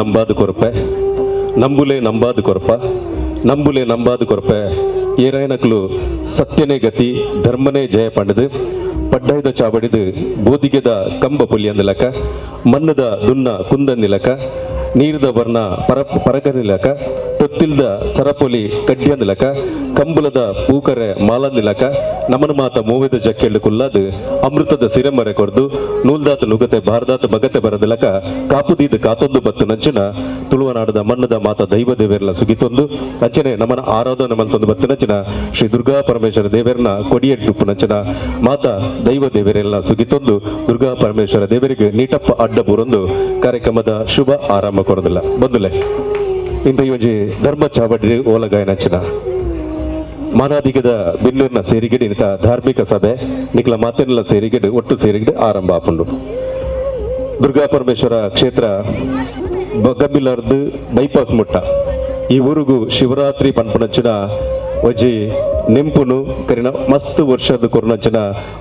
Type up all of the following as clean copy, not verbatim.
ನಂಬಾದ ಕೊರಪೆ ನಂಬುಲೆ ನಂಬಾದ ಕೊರಪ ನಂಬುಲೆ ನಂಬಾದ ಕೊರಪೆ ಏರಾಯನಕ್ಲು ಸತ್ಯನೇ ಗತಿ ಧರ್ಮನೇ ಜಯ ಪಂಡದು ಪಡ್ಡಾಯ್ದ ಚಾವಡಿದು ಬೋದಿಗೆದ ಕಂಬ ಪುಲಿಯಂದಿಲಕ ಮಣ್ಣದ ದುನ್ನ ಕುಂದನ್ನಿಲಕ ನೀರದ ವರ್ಣ ಪರಕನಿಲಕ ತೊತ್ತಿಲ್ದ ಸರಪೊಲಿ ಕಡ್ಡಿಯಂದಿಲಕ ಕಂಬುಲದ ಪೂಕರೆ ಮಾಲಂದಿಲಕ ನಮನ ಮಾತ ಮೋವಿದ ಜಕ್ಕೆಳ್ಳು ಕುಲ್ಲಾದು ಅಮೃತದ ಸಿರೆಮರೆ ಕೊರ್ದು ನೂಲ್ದಾತ ನುಗತೆ ಭಾರದಾತ ಬಗತೆ ಬರದಿಲಕ ಕಾಪುದೀದ ಕಾತೊಂದು ಬತ್ತು ನಂಚಿನ ತುಳುವನಾಡದ ಮಣ್ಣದ ಮಾತ ದೈವ ದೇವೇರ್ಲ ಸುಗಿತೊಂದು ಅಂಚನೆ ನಮನ ಆರಾಧನೆ ಮಲ್ತೊಂದು ಬತ್ತು ನಂಚಿನ ಶ್ರೀ ದುರ್ಗಾ ಪರಮೇಶ್ವರ ದೇವರನ್ನ ಕೊಡಿಯೆಟ್ಟು ನಂಚಿನ ಮಾತ ದೈವ ದೇವರೆಲ್ಲ ಸುಗಿತೊಂದು ದುರ್ಗಾ ಪರಮೇಶ್ವರ ದೇವರಿಗೆ ನೀಟಪ್ಪ ಅಡ್ಡ ಬೂರೊಂದು ಕಾರ್ಯಕ್ರಮದ ಶುಭ ಆರಂಭ ಕೊರದಿಲ್ಲ ಬಂದುಲೆ ಇಂಥ ಈ ಒಂಜಿ ಧರ್ಮ ಚಾವಡಿ ಓಲಗಾಯ ನಂಚಿನ ಮಾನಾದಿಗದ ಬಿನ್ನೂರಿನ ಸೇರಿಗೆಡು ಇಂಥ ಧಾರ್ಮಿಕ ಸಭೆ ನಿಕ್ಲ ಮಾತಿನೆಲ್ಲ ಸೇರಿಗೆಡು ಒಟ್ಟು ಸೇರಿಗೆಡು ಆರಂಭ ಆಪುಂಡು. ದುರ್ಗಾ ಪರಮೇಶ್ವರ ಕ್ಷೇತ್ರ ಗಬ್ಬಿಲಾರ್ದು ಬೈಪಾಸ್ ಮುಟ್ಟ ಈ ಊರುಗು ಶಿವರಾತ್ರಿ ಪನ್ಪುನಂಚಿನ ಒಂಜಿ ನೆಂಪುನು ಕರಿನ ಮಸ್ತ್ ವರ್ಷದ ಕೊರ್ನಂಚಿನ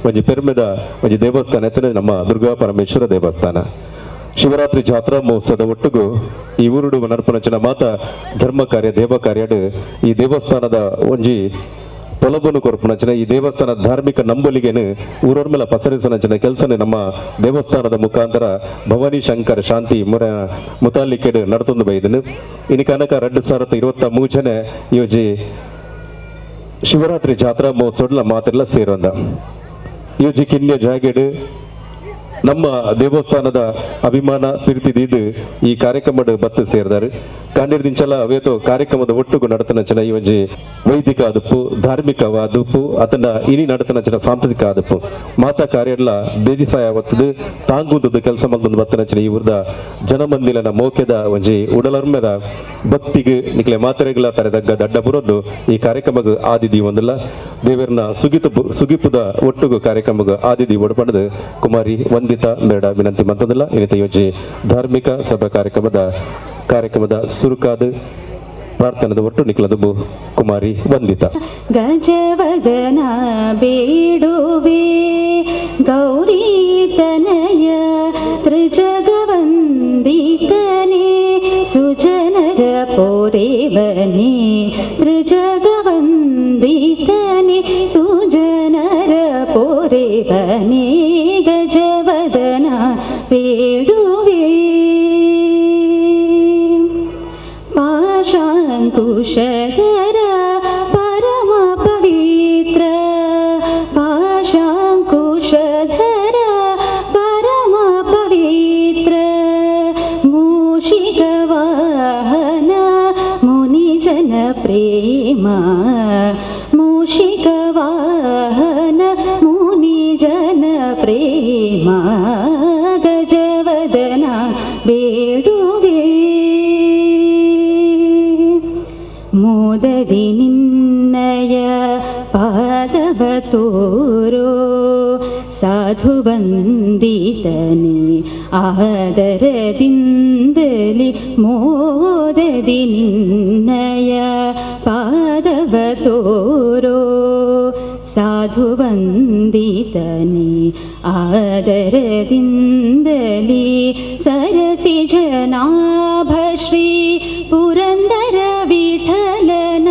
ಒಂಜಿ ಪೆರ್ಮೆದ ಒಂಜಿ ದೇವಸ್ಥಾನ ಎತ್ತನೆ ನಮ್ಮ ದುರ್ಗಾ ಪರಮೇಶ್ವರ ದೇವಸ್ಥಾನ. ಶಿವರಾತ್ರಿ ಜಾತ್ರಾ ಮಹೋತ್ಸವದ ಒಟ್ಟುಗು ಈ ಊರುಡು ನರ್ಪನಂಚಿನ ಮಾತ ಧರ್ಮ ಕಾರ್ಯ ದೇವ ಕಾರ್ಯಡು ಈ ದೇವಸ್ಥಾನದ ಒಂಜಿ ಪೊಲಬನು ಕೊರ್ಪುನಂಚಿನ ಈ ದೇವಸ್ಥಾನ ಧಾರ್ಮಿಕ ನಂಬಲಿಗೆನು ಊರೊರ್ಮೆಲ ಪಸರಿಸನಂಚಿನ ಕೆಲಸನೇ ನಮ್ಮ ದೇವಸ್ಥಾನದ ಮುಖಾಂತರ ಭವಾನಿ ಶಂಕರ್ ಶಾಂತಿ ಮುರ ಮುತಾಲಿಕೆಡು ನಡತೊಂದು ಬೈದನು. ಇನಿ ಕನಕ 2023 ಜನ ಈ ಒಂಜಿ ಶಿವರಾತ್ರಿ ಜಾತ್ರಾ ಮಹೋತ್ಸವ ಮಾತೆಲ್ಲ ಸೇರೊಂದ ಈ ಒಂಜಿ ಕಿನ್ಯ ಜಾಗೆಡು ನಮ್ಮ ದೇವಸ್ಥಾನದ ಅಭಿಮಾನ ಪಿರ್ತಿದ್ದು ಈ ಕಾರ್ಯಕ್ರಮದ ಬತ್ತು ಸೇರಿದಾರೆ. ಕಾಂಡಿರ್ದಿಂಚಲ ಅವೇತೋ ಕಾರ್ಯಕ್ರಮದ ಒಟ್ಟುಗು ನಡತನಂಚಿನ ಈ ಒಂಜಿ ವೈದಿಕ ಆದುಪ್ಪು ಧಾರ್ಮಿಕವಾದುಪ್ಪು ಅದನ್ನ ಇನಿ ನಡತನಂಚಿನ ಸಾಂಸ್ಕೃತಿಕ ಆದುಪ್ಪು ಮಾತಾ ಕಾರ್ಯ ಎಲ್ಲ ಬೇಜಿಸಾಯ ಒತ್ತದು ತಾಂಗುಂದದ್ದು ಕೆಲಸ ಮಲ್ದೊಂದು ಬತ್ತನಂಚಿನ ಈ ಊರ್ದ ಜನಮಂದಿಲನ ಮೋಕೆದ ಒಂಜಿ ಉಡಲರ್ಮೆದ ಭಕ್ತಿಗೆ ನಿಕ್ಲೆ ಮಾತೆರೆಗಳ ತರೆದಗ್ಗ ದಡ್ಡ ಬುರೊಂದು ಈ ಕಾರ್ಯಕ್ರಮಕ್ಕೆ ಆದಿದಿ ಒಂದಲ್ಲ ದೇವರನ್ನ ಸುಗಿಪುದ ಒಟ್ಟುಗು ಕಾರ್ಯಕ್ರಮಕ್ಕೆ ಆದಿದಿ ಒಡಪಡದು ಕುಮಾರಿ ವಂದಿತಾ ಮೇಡ ವಿನಂತಿ ಮಂತದಲ್ಲ. ಇನ್ನಿತ ಯೋಜಿ ಧಾರ್ಮಿಕ ಸಭಾ ಕಾರ್ಯಕ್ರಮದ ಸುರುಕಾದ ಪ್ರಾರ್ಥನೆದ ಒಟ್ಟು ನಿಕ್ಲದು ಕುಮಾರಿ ವಂದಿತಾ. ಗಜವದನ ಬೇಡುವೆ ಗೌರಿ ತನಯ ತ್ರಿಜಗವಂದಿತನೆ ಸುಜನರ ಪೋರೇವನೆ ತ್ರಿಜಗವಂದಿತನೆ ಸುಜನರ ಪೋರೇವನೆ ಗಜವದನ ಬೇಡುವೆ ಪಾಶಾಂಕುಶಧರ ಪರಮ ಪವಿತ್ರ ಪಾಶಾಂಕುಶಧರ ಪರಮ ಪವಿತ್ರ ಮೂಷಿಕವಾಹನ ಮುನಿಜನ ಪ್ರೇಮ ಮೂಷಿಕವಾಹನ ಮುನಿಜನ ಪ್ರೇಮ ಗಜವದನ ಬೇಡುವೆ ಮೋದದಿ ನಿನ್ನಯ ಪಾದವ ತೋರೋ ಸಾಧು ವಂದಿತನೆ ಆದರದಿಂದಲಿ ಮೋದದಿ ನಿನ್ನಯ ಪಾದವ ತೋರೋ ಸಾಧು ವಂದಿತನೆ ಆದರದಿಂದಲಿ ಸರಸಿ ಜನಾಭ ಶ್ರೀ ಪುರಂದರ ವಿಠಲನ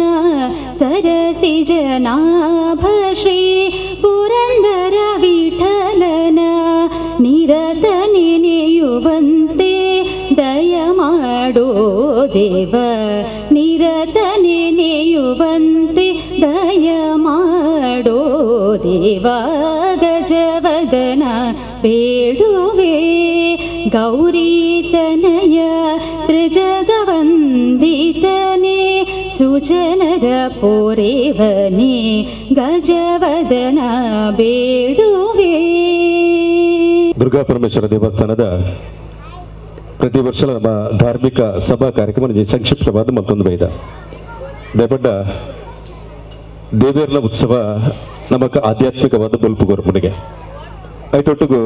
ಸರಸಿ ಜನಾಭ ಶ್ರೀ ಪುರಂದರ ವಿಠಲನ ನಿರತ ನೆನೆಯುವಂತೆ ದಯ ಮಾಡೋ ದೇವ ನಿರತ ನೆನೆಯುವಂತೆ ದಯ ಮಾಡೋ ದೇವ ಗಜವದನ ಬೇಡುವೆ ಗೌರಿ ತನಯ ತ್ರಿಜಗವಂದಿತನೆ ಸುಜನರ ಪೋರೇವನೆ ಗಜವದನ ಬೇಡುವೆ. ದುರ್ಗಾ ಪರಮೇಶ್ವರ ದೇವಸ್ಥಾನದ ಪ್ರತಿ ವರ್ಷ ನಮ್ಮ ಧಾರ್ಮಿಕ ಸಭಾ ಕಾರ್ಯಕ್ರಮ ಸಂಕ್ಷಿಪ್ತವಾದ ಮತ್ತೊಂದು ಬೈದ ದಯಪಡ್ಡ ದೇವೇರ್ನ ಉತ್ಸವ ನಮಕ ಆಧ್ಯಾತ್ಮಿಕವಾದ ಬೊಲ್ಪು ಕೊರಪುಣಿಗೆ ಐತೊಟ್ಟಿಗೂ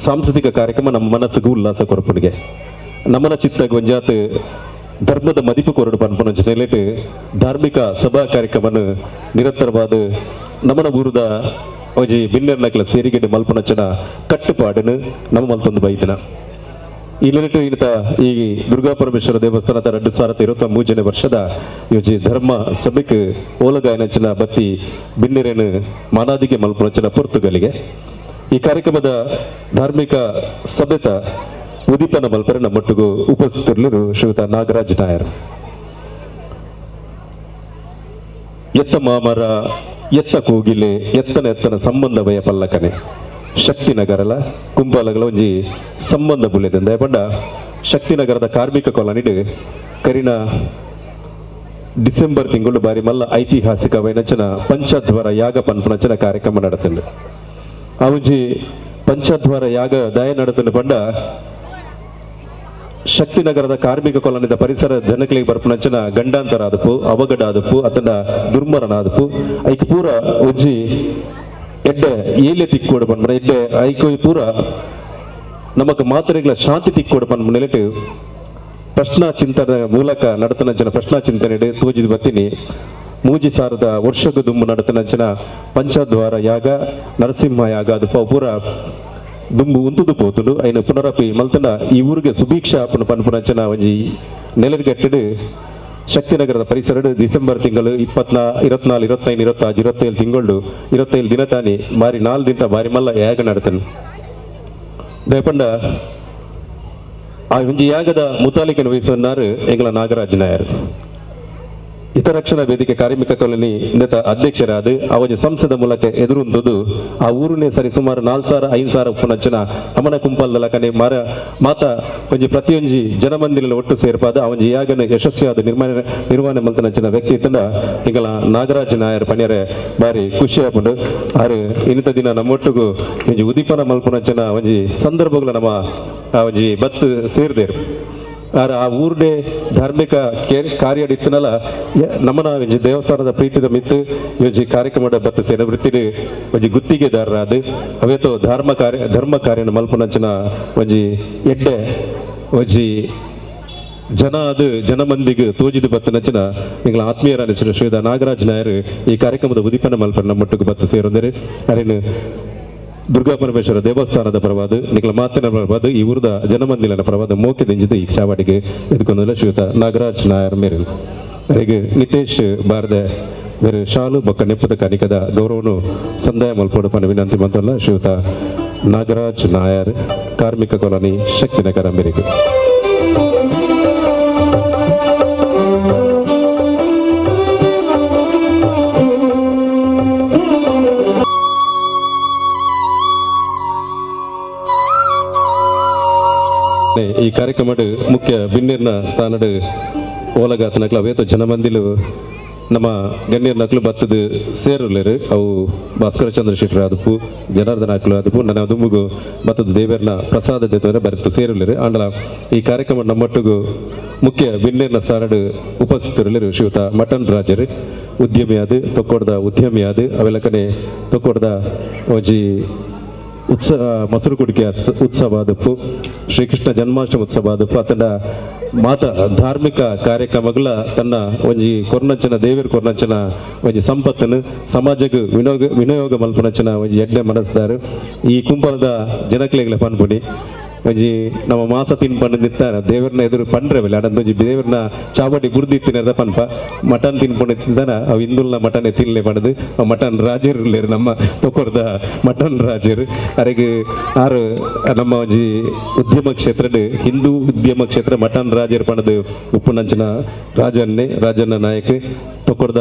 ಸಾಂಸ್ಕೃತಿಕ ಕಾರ್ಯಕ್ರಮ ನಮ್ಮ ಮನಸ್ಸಿಗೂ ಉಲ್ಲಾಸ ಕೊರಪುಣಿಗೆ ನಮ್ಮನ ಚಿತ್ತ ಗೊಂಜಾತ್ ಧರ್ಮದ ಮದಿಪು ಕೊರಡು ಪನ್ಪನ ಜೊತೆಲೇಟ್ ಧಾರ್ಮಿಕ ಸಭಾ ಕಾರ್ಯಕ್ರಮನ ನಿರಂತರವಾದ ನಮ್ಮನ ಊರದ ಒಂಜಿ ಬಿನ್ನೆರ್ನಕ್ಲ ಸೇರಿಗೆಡ್ ಮಲ್ಪನಚನ ಕಟ್ಟುಪಾಡನು ನಮ್ಮ ಮಲ್ತೊಂದು ಬೈದಿನ. ಈ ನೆಲೆಟ್ ಇನ್ನತ ಈ ದುರ್ಗಾ ಪರಮೇಶ್ವರ ದೇವಸ್ಥಾನದ 2023ನೇ ವರ್ಷದ ಯೋಜಿ ಧರ್ಮ ಸಭೆಗೆ ಓಲಗಾಯನಂಚಿನ ಬತ್ತಿ ಬಿನ್ನಿರೇನು ಮಾನಾದಿಗೆ ಮಲ್ಪುನಂಚಿನ ಪೊರ್ತುಗಲಿಗೆ ಈ ಕಾರ್ಯಕ್ರಮದ ಧಾರ್ಮಿಕ ಸಭೆತ ಉದೀಪನ ಮಲ್ಪರೆ ನಮ್ಮೊಟ್ಟಿಗೂ ಉಪಸ್ಥಿತರು ಶ್ರೀಯುತ ನಾಗರಾಜ್ ನಾಯರ್. ಎತ್ತ ಮಾಮರ ಎತ್ತ ಕೋಗಿಲೆ ಎತ್ತನ ಎತ್ತನ ಸಂಬಂಧವಯ ಪಲ್ಲಕನೆ ಶಕ್ತಿನಗರಲ ಕುಂಬಾಲಗಳ ಒಂಜಿ ಸಂಬಂಧ ಬುಲೆದಂದೆ ಪಂಡ ಶಕ್ತಿನಗರದ ಕಾರ್ಮಿಕ ಕಾಲೋನಿಡ್ ಕರಿನ ಡಿಸೆಂಬರ್ ತಿಂಗಳು ಬಾರಿ ಮಲ್ಲ ಐತಿಹಾಸಿಕ ವೈನಂಚನ ಪಂಚದ್ವಾರ ಯಾಗ ಪನ್ಪನಂಚನ ಕಾರ್ಯಕ್ರಮ ನಡೆತಂಡು. ಆ ಒಂಜಿ ಪಂಚದ್ವಾರ ಯಾಗ ದಯ ನಡೆತಂಡು ಪಂಡ ಶಕ್ತಿನಗರದ ಕಾರ್ಮಿಕ ಕಾಲೋನಿದ ಪರಿಸರ ಜನಗಳಿಗೆ ಬರ್ಪನಂಚನ ಗಂಡಾಂತರ ಆದಪು ಅವಗಡ ಆದಪು ಅತನ ದುರ್ಮರಣ ಆದಪು ಐಕ್ ಪೂರ ಒಂಜಿ ಎಡ್ಡೆ ಏಲೆ ತಿಕ್ಕೋಡು ಪನ್ಪುನ ಎಡ್ಡೆ ಐಕ್ ಪೂರ ನಮಕ್ ಮಾತ್ರೆಗಳ ಶಾಂತಿ ತಿಕ್ಕೋಡು ಪನ್ಪುನ ನೆಲೆಟ್ ಪ್ರಶ್ನಾ ಚಿಂತನೆ ಮೂಲಕ ನಡತನಂಚನ ಪ್ರಶ್ನಾ ಚಿಂತನೆ ತೋಜಿದ ಬತ್ತೀನಿ ಮೂಜಿ ಸಾರದ ವರ್ಷಕ್ಕೆ ದುಂಬು ನಡತನಂಚನ ಪಂಚದ್ವಾರ ಯಾಗ ನರಸಿಂಹ ಯಾಗ ಅದು ಪೂರ ದುಂಬು ಉಂತುದು ಪೋತುಂಡು. ಐನ ಪುನರಪಿ ಮಲ್ತನ ಈ ಊರಿಗೆ ಸುಭೀಕ್ಷಾ ಪುನ ಪನ್ಪುನಂಚನ ಒಂಜಿ ನೆಲಗಟ್ಟೆಡು ಶಕ್ತಿನಗರದ ಪರಿಸರ ಡಿಸೆಂಬರ್ ತಿಂಗಳು 24, 25, 26, 27 ತಿಂಗಳು 27 ದಿನ ತಾನಿ ಬಾರಿ 4 ದಿನ ಬಾರಿ ಮಲ್ಲ ಯಾಗ ನಡತನು. ದಯಪಂಡ ಆ ಒಂಜಿ ಯಾಗದ ಮುತಾಲಿಕನ ವಹಿಸನ್ನಾರು ಎಂಗಳ ನಾಗರಾಜ್ ನಾಯರ್. ಹಿತರಕ್ಷಣಾ ವೇದಿಕೆ ಕಾರ್ಮಿಕ ಕಾಲೋನಿ ನೆತ ಅಧ್ಯಕ್ಷರಾದ ಆ ಒಂಜಿ ಸಂಸದ ಮೂಲಕ ಎದುರುಂದುದು ಆ ಊರನೇ ಸರಿ ಸುಮಾರು 4,000 5,000 ಉಪ್ಪುನಂಚನ ಅಮನ ಕುಂಪಾಲದ ಲಕನೆ ಮಾರ ಮಾತ ಒಂಜಿ ಪ್ರತಿಯೊಂಜಿ ಜನಮಂದಿರ ಒಟ್ಟು ಸೇರ್ಪಾದ ಆ ಒಂಜಿ ಯಾಗನ ಯಶಸ್ವಿಯಾದ ನಿರ್ವಹಣೆ ಮಲ್ತನಂಚಿನ ವ್ಯಕ್ತಿ ಇತ್ತಂಡ ಎಂಗಳ ನಾಗರಾಜ್ ನಾಯರ್ ಪಣಿಯರೆ ಬಾರಿ ಖುಷಿ ಆಪುಂಡು. ಆರು ಇನ್ನಿತ ದಿನ ನಮ್ಮೊಟ್ಟಿಗೂ ಒಂಜಿ ಉದೀಪನ ಮಲ್ಪುನಂಚಿನ ಒಂಜಿ ಸಂದರ್ಭಗಳ ನಮ್ಮ ಆ ಒಂಜಿ ಬತ್ತು ಸೇರ್ದೇರು. ಆರ್ ಆ ಊರ್ಡೆ ಧಾರ್ಮಿಕ ಕಾರ್ಯ ಇತ್ತನಲ್ಲ ನಮ್ಮನ ಒಂಜಿ ದೇವಸ್ಥಾನದ ಪ್ರೀತಿದ ಮಿತ್ತು ಒಂಜಿ ಕಾರ್ಯಕ್ರಮದ ಬತ್ತ ಸೇನ ವೃತ್ತಿಡು ಒಂಜಿ ಗುತ್ತಿಗೆದಾರರಾದ ಅವೇತೋ ಧರ್ಮ ಕಾರ್ಯನ ಮಲ್ಪುನಂಚಿನ ಒಂಜಿ ಎಡ್ಡೆ ಒಂಜಿ ಜನ ಅದು ಜನಮಂದಿಗೆ ತೋಜಿದ ಬತ್ತನಂಚಿನ ಎಂಗಳ ಆತ್ಮೀಯರ ನೆಚ್ಚಿನ ಶ್ರೀದ ನಾಗರಾಜ್ ನಾಯರ್ ಈ ಕಾರ್ಯಕ್ರಮದ ಉದೀಪನ ಮಲ್ಪನ ನಮ್ಮೊಟ್ಟಿಗೆ ಬತ್ತ ಸೇರೊಂದರೆ ಅರೇನು ದುರ್ಗಾ ಪರಮೇಶ್ವರ ದೇವಸ್ಥಾನದ ಪರವಾದ ನಿಗಳ ಮಾತಿನ ಪರವಾದ ಈ ಊರದ ಜನಮಂದಿಲನ ಪರವಾದ ಮೋಕೆ ದಿಂಜಿದ ಈ ಚಾವಾಡಿಗೆ ಎದ್ಕೊಂದಲ್ಲ ಶ್ರೀಯುತ ನಾಗರಾಜ್ ನಾಯರ್ ಮೇರಿಲ್. ಹೀಗೆ ನಿತೇಶ್ ಬಾರದೆ ಬೇರೆ ಶಾಲು ಬೊಕ್ಕ ನೆಪ್ಪದ ಕಾನಿಕದ ಗೌರವನು ಸಂದಾಯ ಮಲ್ಪೋಡು ಪನ ವಿನಂತಿ ಮಂತಲ್ಲ ಶ್ರೀಯುತ ನಾಗರಾಜ್ ನಾಯರ್ ಕಾರ್ಮಿಕ ಕಾಲೋನಿ ಶಕ್ತಿನಗರ ಮೇರೆಗೆ. ಈ ಕಾರ್ಯಕ್ರಮದ ಮುಖ್ಯ ಬಿನ್ನಿರ್ನ ಸ್ಥಾನದ ಓಲಗಾತನಕ್ಲ ಅವೇತೋ ಜನಮಂದಿಲು ನಮ್ಮ ಗಣ್ಯರ ನಕಲು ಬತ್ತದ ಸೇರುಲೇರು ಅವು ಭಾಸ್ಕರ ಚಂದ್ರ ಶೆಟ್ಟರ್ ಆದಪು ಜನಾರ್ದನ ಅಕ್ಲು ಆದಪು ನನ್ನ ದುಂಬುಗು ಬತ್ತದ ದೇವರನ್ನ ಪ್ರಸಾದ ದೇತವರ ಬರೆತು ಸೇರುಲೇರು. ಆಂಡಲ ಈ ಕಾರ್ಯಕ್ರಮ ನಮ್ಮೊಟ್ಟಿಗೂ ಮುಖ್ಯ ಬಿನ್ನಿರ್ನ ಸ್ಥಾನದ ಉಪಸ್ಥಿತರುಲೇರು ಶ್ರೀಯುತ ಮಟನ್ ರಾಜರು ಉದ್ಯಮಿಯಾದ ತೊಕ್ಕೋಡ್ದ ಉದ್ಯಮಿಯಾದ ಅವೆಲ್ಲಕನೆ ತೊಕ್ಕೋಡ್ದ ಒಂಜಿ ಉತ್ಸವ ಮೊಸರು ಕುಡಿಕೆ ಉತ್ಸವ ಆದಪ್ಪು ಶ್ರೀಕೃಷ್ಣ ಜನ್ಮಾಷ್ಟಮಿ ಉತ್ಸವ ಆದಪ್ಪು ಅತನ ಮಾತ ಧಾರ್ಮಿಕ ಕಾರ್ಯಕ್ರಮಗಳ ತನ್ನ ಒಂಜಿ ಕೊರ್ನಂಚನ ದೇವಿಯರ್ ಕೊರ್ನಂಚನ ಒಂಜಿ ಸಂಪತ್ತನ್ನು ಸಮಾಜಕ್ಕೆ ವಿನಿಯೋಗ ಮಲ್ಪನಂಚನ ಒಂಜಿ ಎಡ್ಡೆ ಮನಸ್ದಾರು ಈ ಕುಂಪಲದ ಜನಕ್ಲೆಗಳ ಪನ್ಪುನಿ ಒಂಜಿ ನಮ್ಮ ಮಾಸ ತಿನ್ಪಂಡು ನಿತ್ತಾರೆ ದೇವರನ್ನ ಎದುರು ಪಂಡ್ರೆ ಬೆಲೆ ಅಡಂದು ಒಂಜಿ ದೇವರನ್ನ ಚಾವಡಿ ಬುರ್ದಿತ್ತಿನದ ಪನ್ಪ ಮಟನ್ ತಿನ್ಕೊಂಡು ತಿಂದಾನ ಅವು ಹಿಂದುಲ್ನ ಮಟನ್ ತಿನ್ಲೆ ಪಂಡದು ಮಟನ್ ರಾಜರು ಇಲ್ಲೇರು ನಮ್ಮ ತೊಕೊರ್ದ ಮಟನ್ ರಾಜರು ಅರೆಗೆ ಆರು ನಮ್ಮ ಒಂಜಿ ಉದ್ಯಮ ಕ್ಷೇತ್ರದ ಹಿಂದೂ ಉದ್ಯಮ ಕ್ಷೇತ್ರ ಮಟನ್ ರಾಜರು ಪಂಡದು ಉಪ್ಪುನಂಚಿನ ರಾಜನ್ನೇ ರಾಜಣ್ಣ ನಾಯಕ್ ತೊಕೊರ್ದ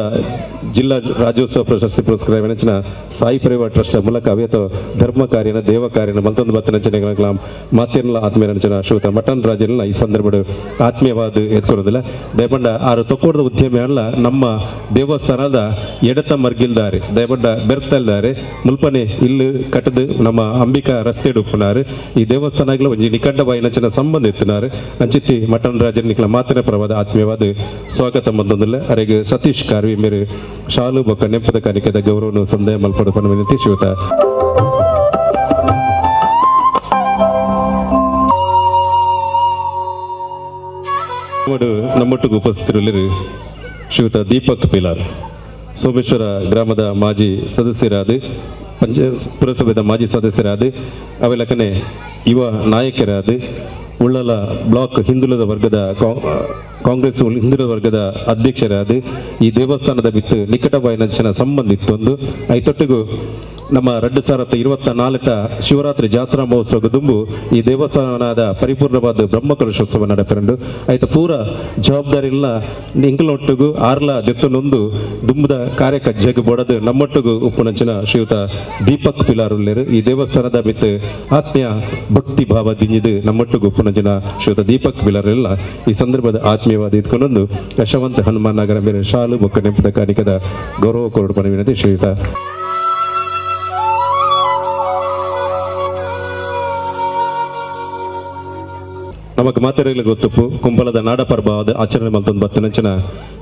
ಜಿಲ್ಲಾ ರಾಜ್ಯೋತ್ಸವ ಪ್ರಶಸ್ತಿ ಪುರಸ್ಕಾರ ನೆಂಚಿನ ಸಾಯಿ ಪರಿವಾರ ಟ್ರಸ್ಟ್ ಮೂಲಕ ಅವೇತೋ ಧರ್ಮ ಕಾರ್ಯನ ದೇವ ಕಾರ್ಯನ ಮಲ್ತೊಂದು ಬತ್ತನಂಚಿನ ಮಾತೇನಲ್ಲ ಆತ್ಮೀಯ ನಂಚಿನ ಶ್ರೋತ ಮಟನ್ ರಾಜನ ಈ ಸಂದರ್ಭ ಆತ್ಮೀಯವಾದ ಎತ್ಕೊರೋದಿಲ್ಲ. ದಯಪಂಡ ಆರು ತೊಕ್ಕೋಡದ ಉದ್ಯಮಿ ಅಲ್ಲ ನಮ್ಮ ದೇವಸ್ಥಾನದ ಎಡತ ಮರ್ಗಿಲ್ದಾರೆ ದಯಪಂಡ ಬೆರ್ತಲ್ದಾರೆ ಮುಲ್ಪನೆ ಇಲ್ಲಿ ಕಟ್ಟದು ನಮ್ಮ ಅಂಬಿಕಾ ರಸ್ತೆ ಉಪ್ಪುನಾರು ಈ ದೇವಸ್ಥಾನಗಳ ಒಂಜಿ ನಿಕಟವಾಯಿ ನಂಚಿನ ಸಂಬಂಧ ಎತ್ತಿನಾರು ಅಂಚಿತ್ತಿ ಮಟನ್ ರಾಜನ್ ನಿಕ್ಲ ಮಾತಿನ ಪರವಾದ ಆತ್ಮೀಯವಾದ ಸ್ವಾಗತ ಬಂದೊಂದಿಲ್ಲ. ಅರೆಗೆ ಸತೀಶ್ ಕಾರ್ವಿ ಮೇರೆ ಶಾಲು ಬೊಕ್ಕ ನೆಪ್ಪದ ಕಾಣಿಕೆದ ಗೌರವನು ಸಂದೇಹ ಮಲ್ಪಡು ಪನ ವಿನಂತಿ ಶ್ರೀಯುತ ನಮ್ಮೊಟ್ಟಿಗೆ ಉಪಸ್ಥಿತರಲ್ಲಿ ಶ್ರೀಯುತ ದೀಪಕ್ ಪಿಲಾರ್ ಸೋಮೇಶ್ವರ ಗ್ರಾಮದ ಮಾಜಿ ಸದಸ್ಯರಾದ ಪಂಚ ಪುರಸಭೆದ ಮಾಜಿ ಸದಸ್ಯರಾದ ಅವೆಲಕನೆ ಯುವ ನಾಯಕರಾದ ಉಳ್ಳಲ ಬ್ಲಾಕ್ ಹಿಂದುಳಿದ ವರ್ಗದ ಕಾಂಗ್ರೆಸ್ ಹಿಂದುಳಿದ ವರ್ಗದ ಅಧ್ಯಕ್ಷರಾದ ಈ ದೇವಸ್ಥಾನದ ಬಿತ್ತು ನಿಕಟವಾಯಿನಂಚಿನ ಸಂಬಂಧಿತ್ತೊಂದು ಐತೊಟ್ಟಿಗೂ ನಮ್ಮ 2024 ಶಿವರಾತ್ರಿ ಜಾತ್ರಾ ಮಹೋತ್ಸವ ದುಂಬು ಈ ದೇವಸ್ಥಾನದ ಪರಿಪೂರ್ಣವಾದ ಬ್ರಹ್ಮಕಲಶೋತ್ಸವ ನಡೆಪೆರಂಡು ಆಯ್ತು ಪೂರ ಜವಾಬ್ದಾರಿ ಇಲ್ಲ ಇಂಕಲೊಟ್ಟಿಗೂ ಆರ್ಲ ದೆತ್ತನೊಂದು ದುಂಬುದ ಕಾರ್ಯಕಜ್ಜೆಗೆ ಬೊಡದು ನಮ್ಮೊಟ್ಟಿಗೂ ಉಪ್ಪುನಂಚಿನ ಶ್ರೀಯುತ ದೀಪಕ್ ಪಿಲಾರ್ ಉಲ್ಲೇರು ಈ ದೇವಸ್ಥಾನದ ಬಿತ್ತು ಆತ್ಮೀಯ ಭಕ್ತಿ ಭಾವ ದಿಂಜಿದು ನಮ್ಮೊಟ್ಟಿಗೂ ಉಪ್ಪುನಂಚಿನ ಶ್ರೀಯುತ ದೀಪಕ್ ಪಿಲಾರ್ ಎಲ್ಲ ಈ ಸಂದರ್ಭದ ಆತ್ಮೀಯವಾದ ಇದ್ಕೊಂಡೊಂದು ಯಶವಂತ ಹನುಮಾನ್ ನಗರ ಮೇಲೆ ಶಾಲು ಬೊಕ್ಕ ನೆಂಪದ ಕಾಣಿಕದ ಗೌರವ ಕೊರಡು ಪಣವಿನಂತೆ ಶ್ರೀಯುತ ನಮಗೆ ಮಾತೆರಗಲ ಗೊತ್ತಪ್ಪು ಕುಂಬಲದ ನಾಡ ಪರ್ಬವಾದ ಆಚರಣೆ ಮಲ್ತೊಂದು ಬತ್ತಿನಂಚಿನ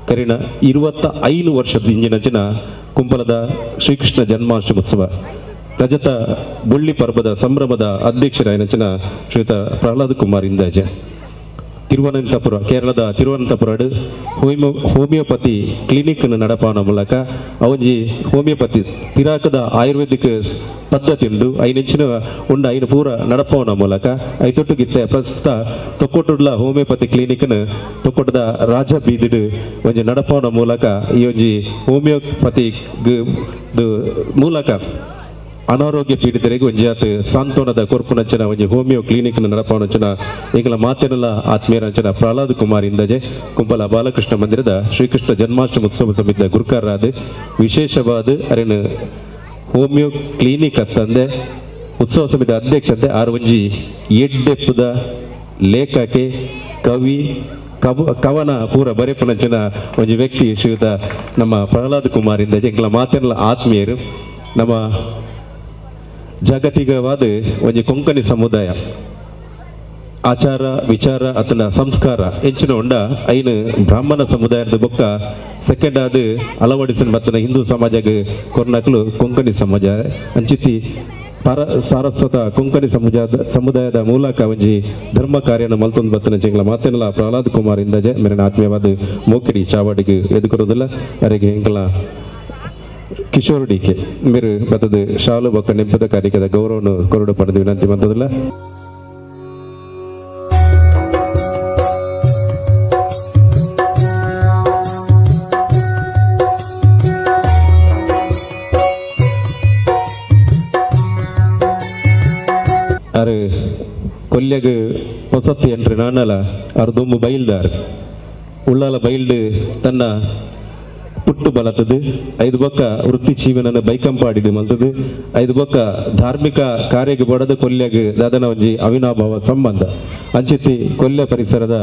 ಕರಿಣ 25 ವರ್ಷದ ಇಂಜಿನಂಚಿನ ಕುಂಬಲದ ಶ್ರೀಕೃಷ್ಣ ಜನ್ಮಾಷ್ಟಮಿ ಉತ್ಸವ ರಜತ ಬೊಳ್ಳಿ ಪರ್ಬದ ಸಂಭ್ರಮದ ಅಧ್ಯಕ್ಷರಾಯನಂಚಿನ ಶ್ರೀಯುತ ಪ್ರಹ್ಲಾದ್ ಕುಮಾರ್ ಇಂದಾಜೆ ತಿರುವನಂತಪುರ ಕೇರಳದ ತಿರುವನಂತಪುರ ಹೋಮಿಯೋಪತಿ ಕ್ಲಿನಿಕ್ ನಡಪಾವನ ಮೂಲಕ ಅವಂಜಿ ಹೋಮಿಯೋಪತಿ ತಿರಾಕದ ಆಯುರ್ವೇದಿಕ್ ಪದ್ಧತಿ ಉಂಡು ಐನೆಂಚಿನ ಉಂಡು ಐನು ಪೂರ ನಡಪವನ ಮೂಲಕ ಐತೊಟ್ಟುಗಿತ್ತೆ ಪ್ರಸ್ತುತ ತೊಕ್ಕೊಟ್ಟುಡ್ಲ ಹೋಮಿಯೋಪತಿ ಕ್ಲಿನಿಕ್ನು ತೊಕ್ಕೊಟ್ಟದ ರಾಜ ಬೀದಿಡು ಒಂಜಿ ನಡಪವನ ಮೂಲಕ ಈ ಒಂಜಿ ಹೋಮಿಯೋಪತಿ ಮೂಲಕ ಅನಾರೋಗ್ಯ ಪೀಡಿತರಿಗೆ ಒಂಜಾತ್ ಸಾಂತ್ವನದ ಕೊರ್ಪುನಂಚಿನ ಒಂಜಿ ಹೋಮಿಯೋ ಕ್ಲಿನಿಕ್ ನಡಪವನಂಚಿನ ಈಗಲ ಮಾತೆನಲ ಆತ್ಮೀಯರಂಚಿನ ಪ್ರಹ್ಲಾದ್ ಕುಮಾರ್ ಇಂದಜೆ ಕುಂಬಲ ಬಾಲಕೃಷ್ಣ ಮಂದಿರದ ಶ್ರೀಕೃಷ್ಣ ಜನ್ಮಾಷ್ಟಮಿ ಉತ್ಸವ ಸಮಿತಿಯ ಗುರುಕಾರರಾದ ವಿಶೇಷವಾದ ಅರಿನ ಹೋಮಿಯೋ ಕ್ಲಿನಿಕ್ ಅಂತಂದೆ ಉತ್ಸವ ಸಮಿತಿ ಅಧ್ಯಕ್ಷತೆ ಆರು ಒಂಜಿ ಎಡ್ಡೆಪ್ಪದ ಲೇಖಕೆ ಕವಿ ಕವನ ಪೂರ ಬರೆಪುನಂಚಿನ ಒಂಜಿ ವ್ಯಕ್ತಿ ಶ್ರೀಯುತ ನಮ್ಮ ಪ್ರಹ್ಲಾದ್ ಕುಮಾರ್ ಇಂದಜೆ ಎಂಕಲ ಮಾತೆನಲ ಆತ್ಮೀಯರು ನಮ್ಮ ಜಾಗತಿಕವಾದ ಒಂಜಿ ಕೊಂಕಣಿ ಸಮುದಾಯ ಆಚಾರ ವಿಚಾರ ಅತನ ಸಂಸ್ಕಾರ ಎಂಚಿನ ಉಂಡ ಐನು ಬ್ರಾಹ್ಮಣ ಸಮುದಾಯದ ಬೊಕ್ಕ ಸೆಕೆಂಡ್ ಆದ ಅಳವಡಿಸಿನ ಬತ್ತನ ಹಿಂದೂ ಸಮಾಜಕ್ಕೆ ಕೊರ್ನಕ್ಲು ಕೊಂಕಣಿ ಸಮಾಜ ಅಂಚಿತಿ ಪರ ಸಾರಸ್ವತ ಕೊಂಕಣಿ ಸಮುದಾಯದ ಮೂಲಕ ಒಂಜಿ ಧರ್ಮ ಕಾರ್ಯನ ಮಲ್ತೊಂದು ಬತ್ತನ ಚಿಂಗ್ಲ ಮಾತೆನಲ ಪ್ರಹ್ಲಾದ್ ಕುಮಾರ್ ಇಂದಜೆ ಮೇರಿನ ಆತ್ಮೀಯವಾದ ಮೋಕಿಡಿ ಚಾವಾಡಿಗೆ ಎದುಕೊರೋದಿಲ್ಲ ಅರೆಗೆ ಎಂಕಲ ಕಿಶೋರ್ ಡಿಕೆ ಮೇರು ಬತ್ತದ ಶಾಲು ಬೊಕ್ಕ ನೆಂಪದ ಕಾರ್ಯಕ್ರದ ಗೌರವವನ್ನು ಕೊರಡು ಪಡೆದು ವಿನಂತಿ ಬಂತದಿಲ್ಲ. ಅರೆ ಕೊಲ್ಯಗ್ ಹೊಸತಿ ಎಂಟ್ರಿ ನಾನಲ ಅರ್ ದುಂಬು ಬೈಲ್ದಾರ್ ಉಳ್ಳಾಲ ಬೈಲ್ಡು ತನ್ನ ಪುಟ್ಟು ಬಲತದು ಐದು ಬೊಕ್ಕ ವೃತ್ತಿ ಜೀವನನ ಬೈಕಂಪಾಡಿದು ಮಲ್ತದು ಐದು ಬೊಕ್ಕ ಧಾರ್ಮಿಕ ಕಾರ್ಯಕ್ಕೆ ಬಡದ ಕೊಲ್ಯಗ್ ದಾದನ ಒಂಜಿ ಅವಿನಾಭಾವ ಸಂಬಂಧ ಅಂಚಿತಿ ಕೊಲ್ಯ ಪರಿಸರದ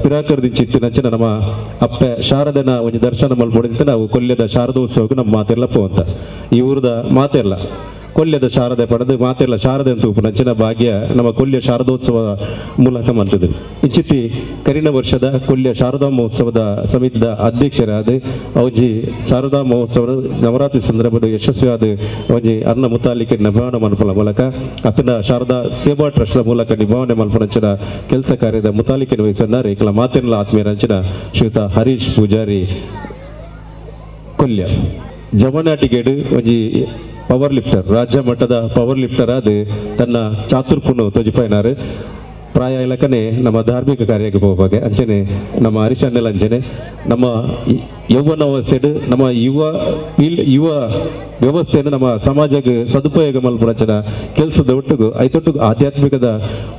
ಪಿರಾಕರದ ಚಿತ್ತಿನಂಚಿನ ನಮ್ಮ ಅಪ್ಪೆ ಶಾರದನ ಒಂಜಿ ದರ್ಶನ ಮಲ್ಪೊಡಿಂತ ನಾವು ಕೊಲ್ಯದ ಶಾರದೋತ್ಸವಕ್ಕೆ ನಮ್ಮ ಮಾತೆಲ್ಲ ಪೋವಂತ ಈ ಊರದ ಮಾತೆಲ್ಲ ಕೊಲ್ಯದ ಶಾರದೆ ಪಡೆದು ಮಾತೆಲ್ಲ ಶಾರದೆ ಅಂತ ಉಪನಂಚಿನ ಭಾಗ್ಯ ನಮ್ಮ ಕೊಲ್ಯ ಶಾರದೋತ್ಸವ ಮೂಲಕ ಮಾಡ್ತಿದ್ವಿ. ಇಂಚಿತಿ ಕರಿನ ವರ್ಷದ ಕೊಲ್ಯ ಶಾರದಾ ಮಹೋತ್ಸವದ ಸಮಿತಿಯ ಅಧ್ಯಕ್ಷರಾದ ಒಂಜಿ ಶಾರದಾ ಮಹೋತ್ಸವದ ನವರಾತ್ರಿ ಸಂದರ್ಭದ ಯಶಸ್ವಿಯಾದ ಒಂಜಿ ಅನ್ನ ಮುತಾಲಿಕೆ ನಿಭಾವಣೆ ಮಲ್ಪುನ ಮೂಲಕ ಅತನ ಶಾರದಾ ಸೇವಾ ಟ್ರಸ್ಟ್ನ ಮೂಲಕ ನಿಭಾವಣೆ ಮಲ್ಪುನಂಚಿನ ಕೆಲಸ ಕಾರ್ಯದ ಮುತಾಲಿಕೆ ವಹಿಸಿದ್ದಾರೆ. ಇಕಲ ಮಾತೆಲ್ಲ ಆತ್ಮೀಯರಂಚಿನ ಶ್ರೀಯುತ ಹರೀಶ್ ಪೂಜಾರಿ ಕೊಲ್ಯ ಜವನಾಟಿಗೇಡು ಒಂಜಿ ಪವರ್ ಲಿಫ್ಟರ್ ರಾಜ್ಯ ಮಟ್ಟದ ಪವರ್ ಲಿಫ್ಟರ್ ಆದ ತನ್ನ ಚಾತುರ್ಪುನು ತೊಜಿಪಾಯಿನಾರು ಪ್ರಾಯ ಇಲಕನೆ ನಮ್ಮ ಧಾರ್ಮಿಕ ಕಾರ್ಯಕ್ಕೆ ಹೋಗುವಾಗ ಅಂಚನೆ ನಮ್ಮ ಹರಿಶನ್ನೆಲ್ಲ ಅಂಚನೆ ನಮ್ಮ ಯೌವನ ಅವಸ್ಥೆಡು ನಮ್ಮ ಯುವ ವ್ಯವಸ್ಥೆಯನ್ನು ನಮ್ಮ ಸಮಾಜಕ್ಕೆ ಸದುಪಯೋಗ ಮಲ್ಪುನಂಚಿನ ಕೆಲಸದ ಒಟ್ಟಿಗೂ ಐತೊಟ್ಟಿಗೂ ಆಧ್ಯಾತ್ಮಿಕದ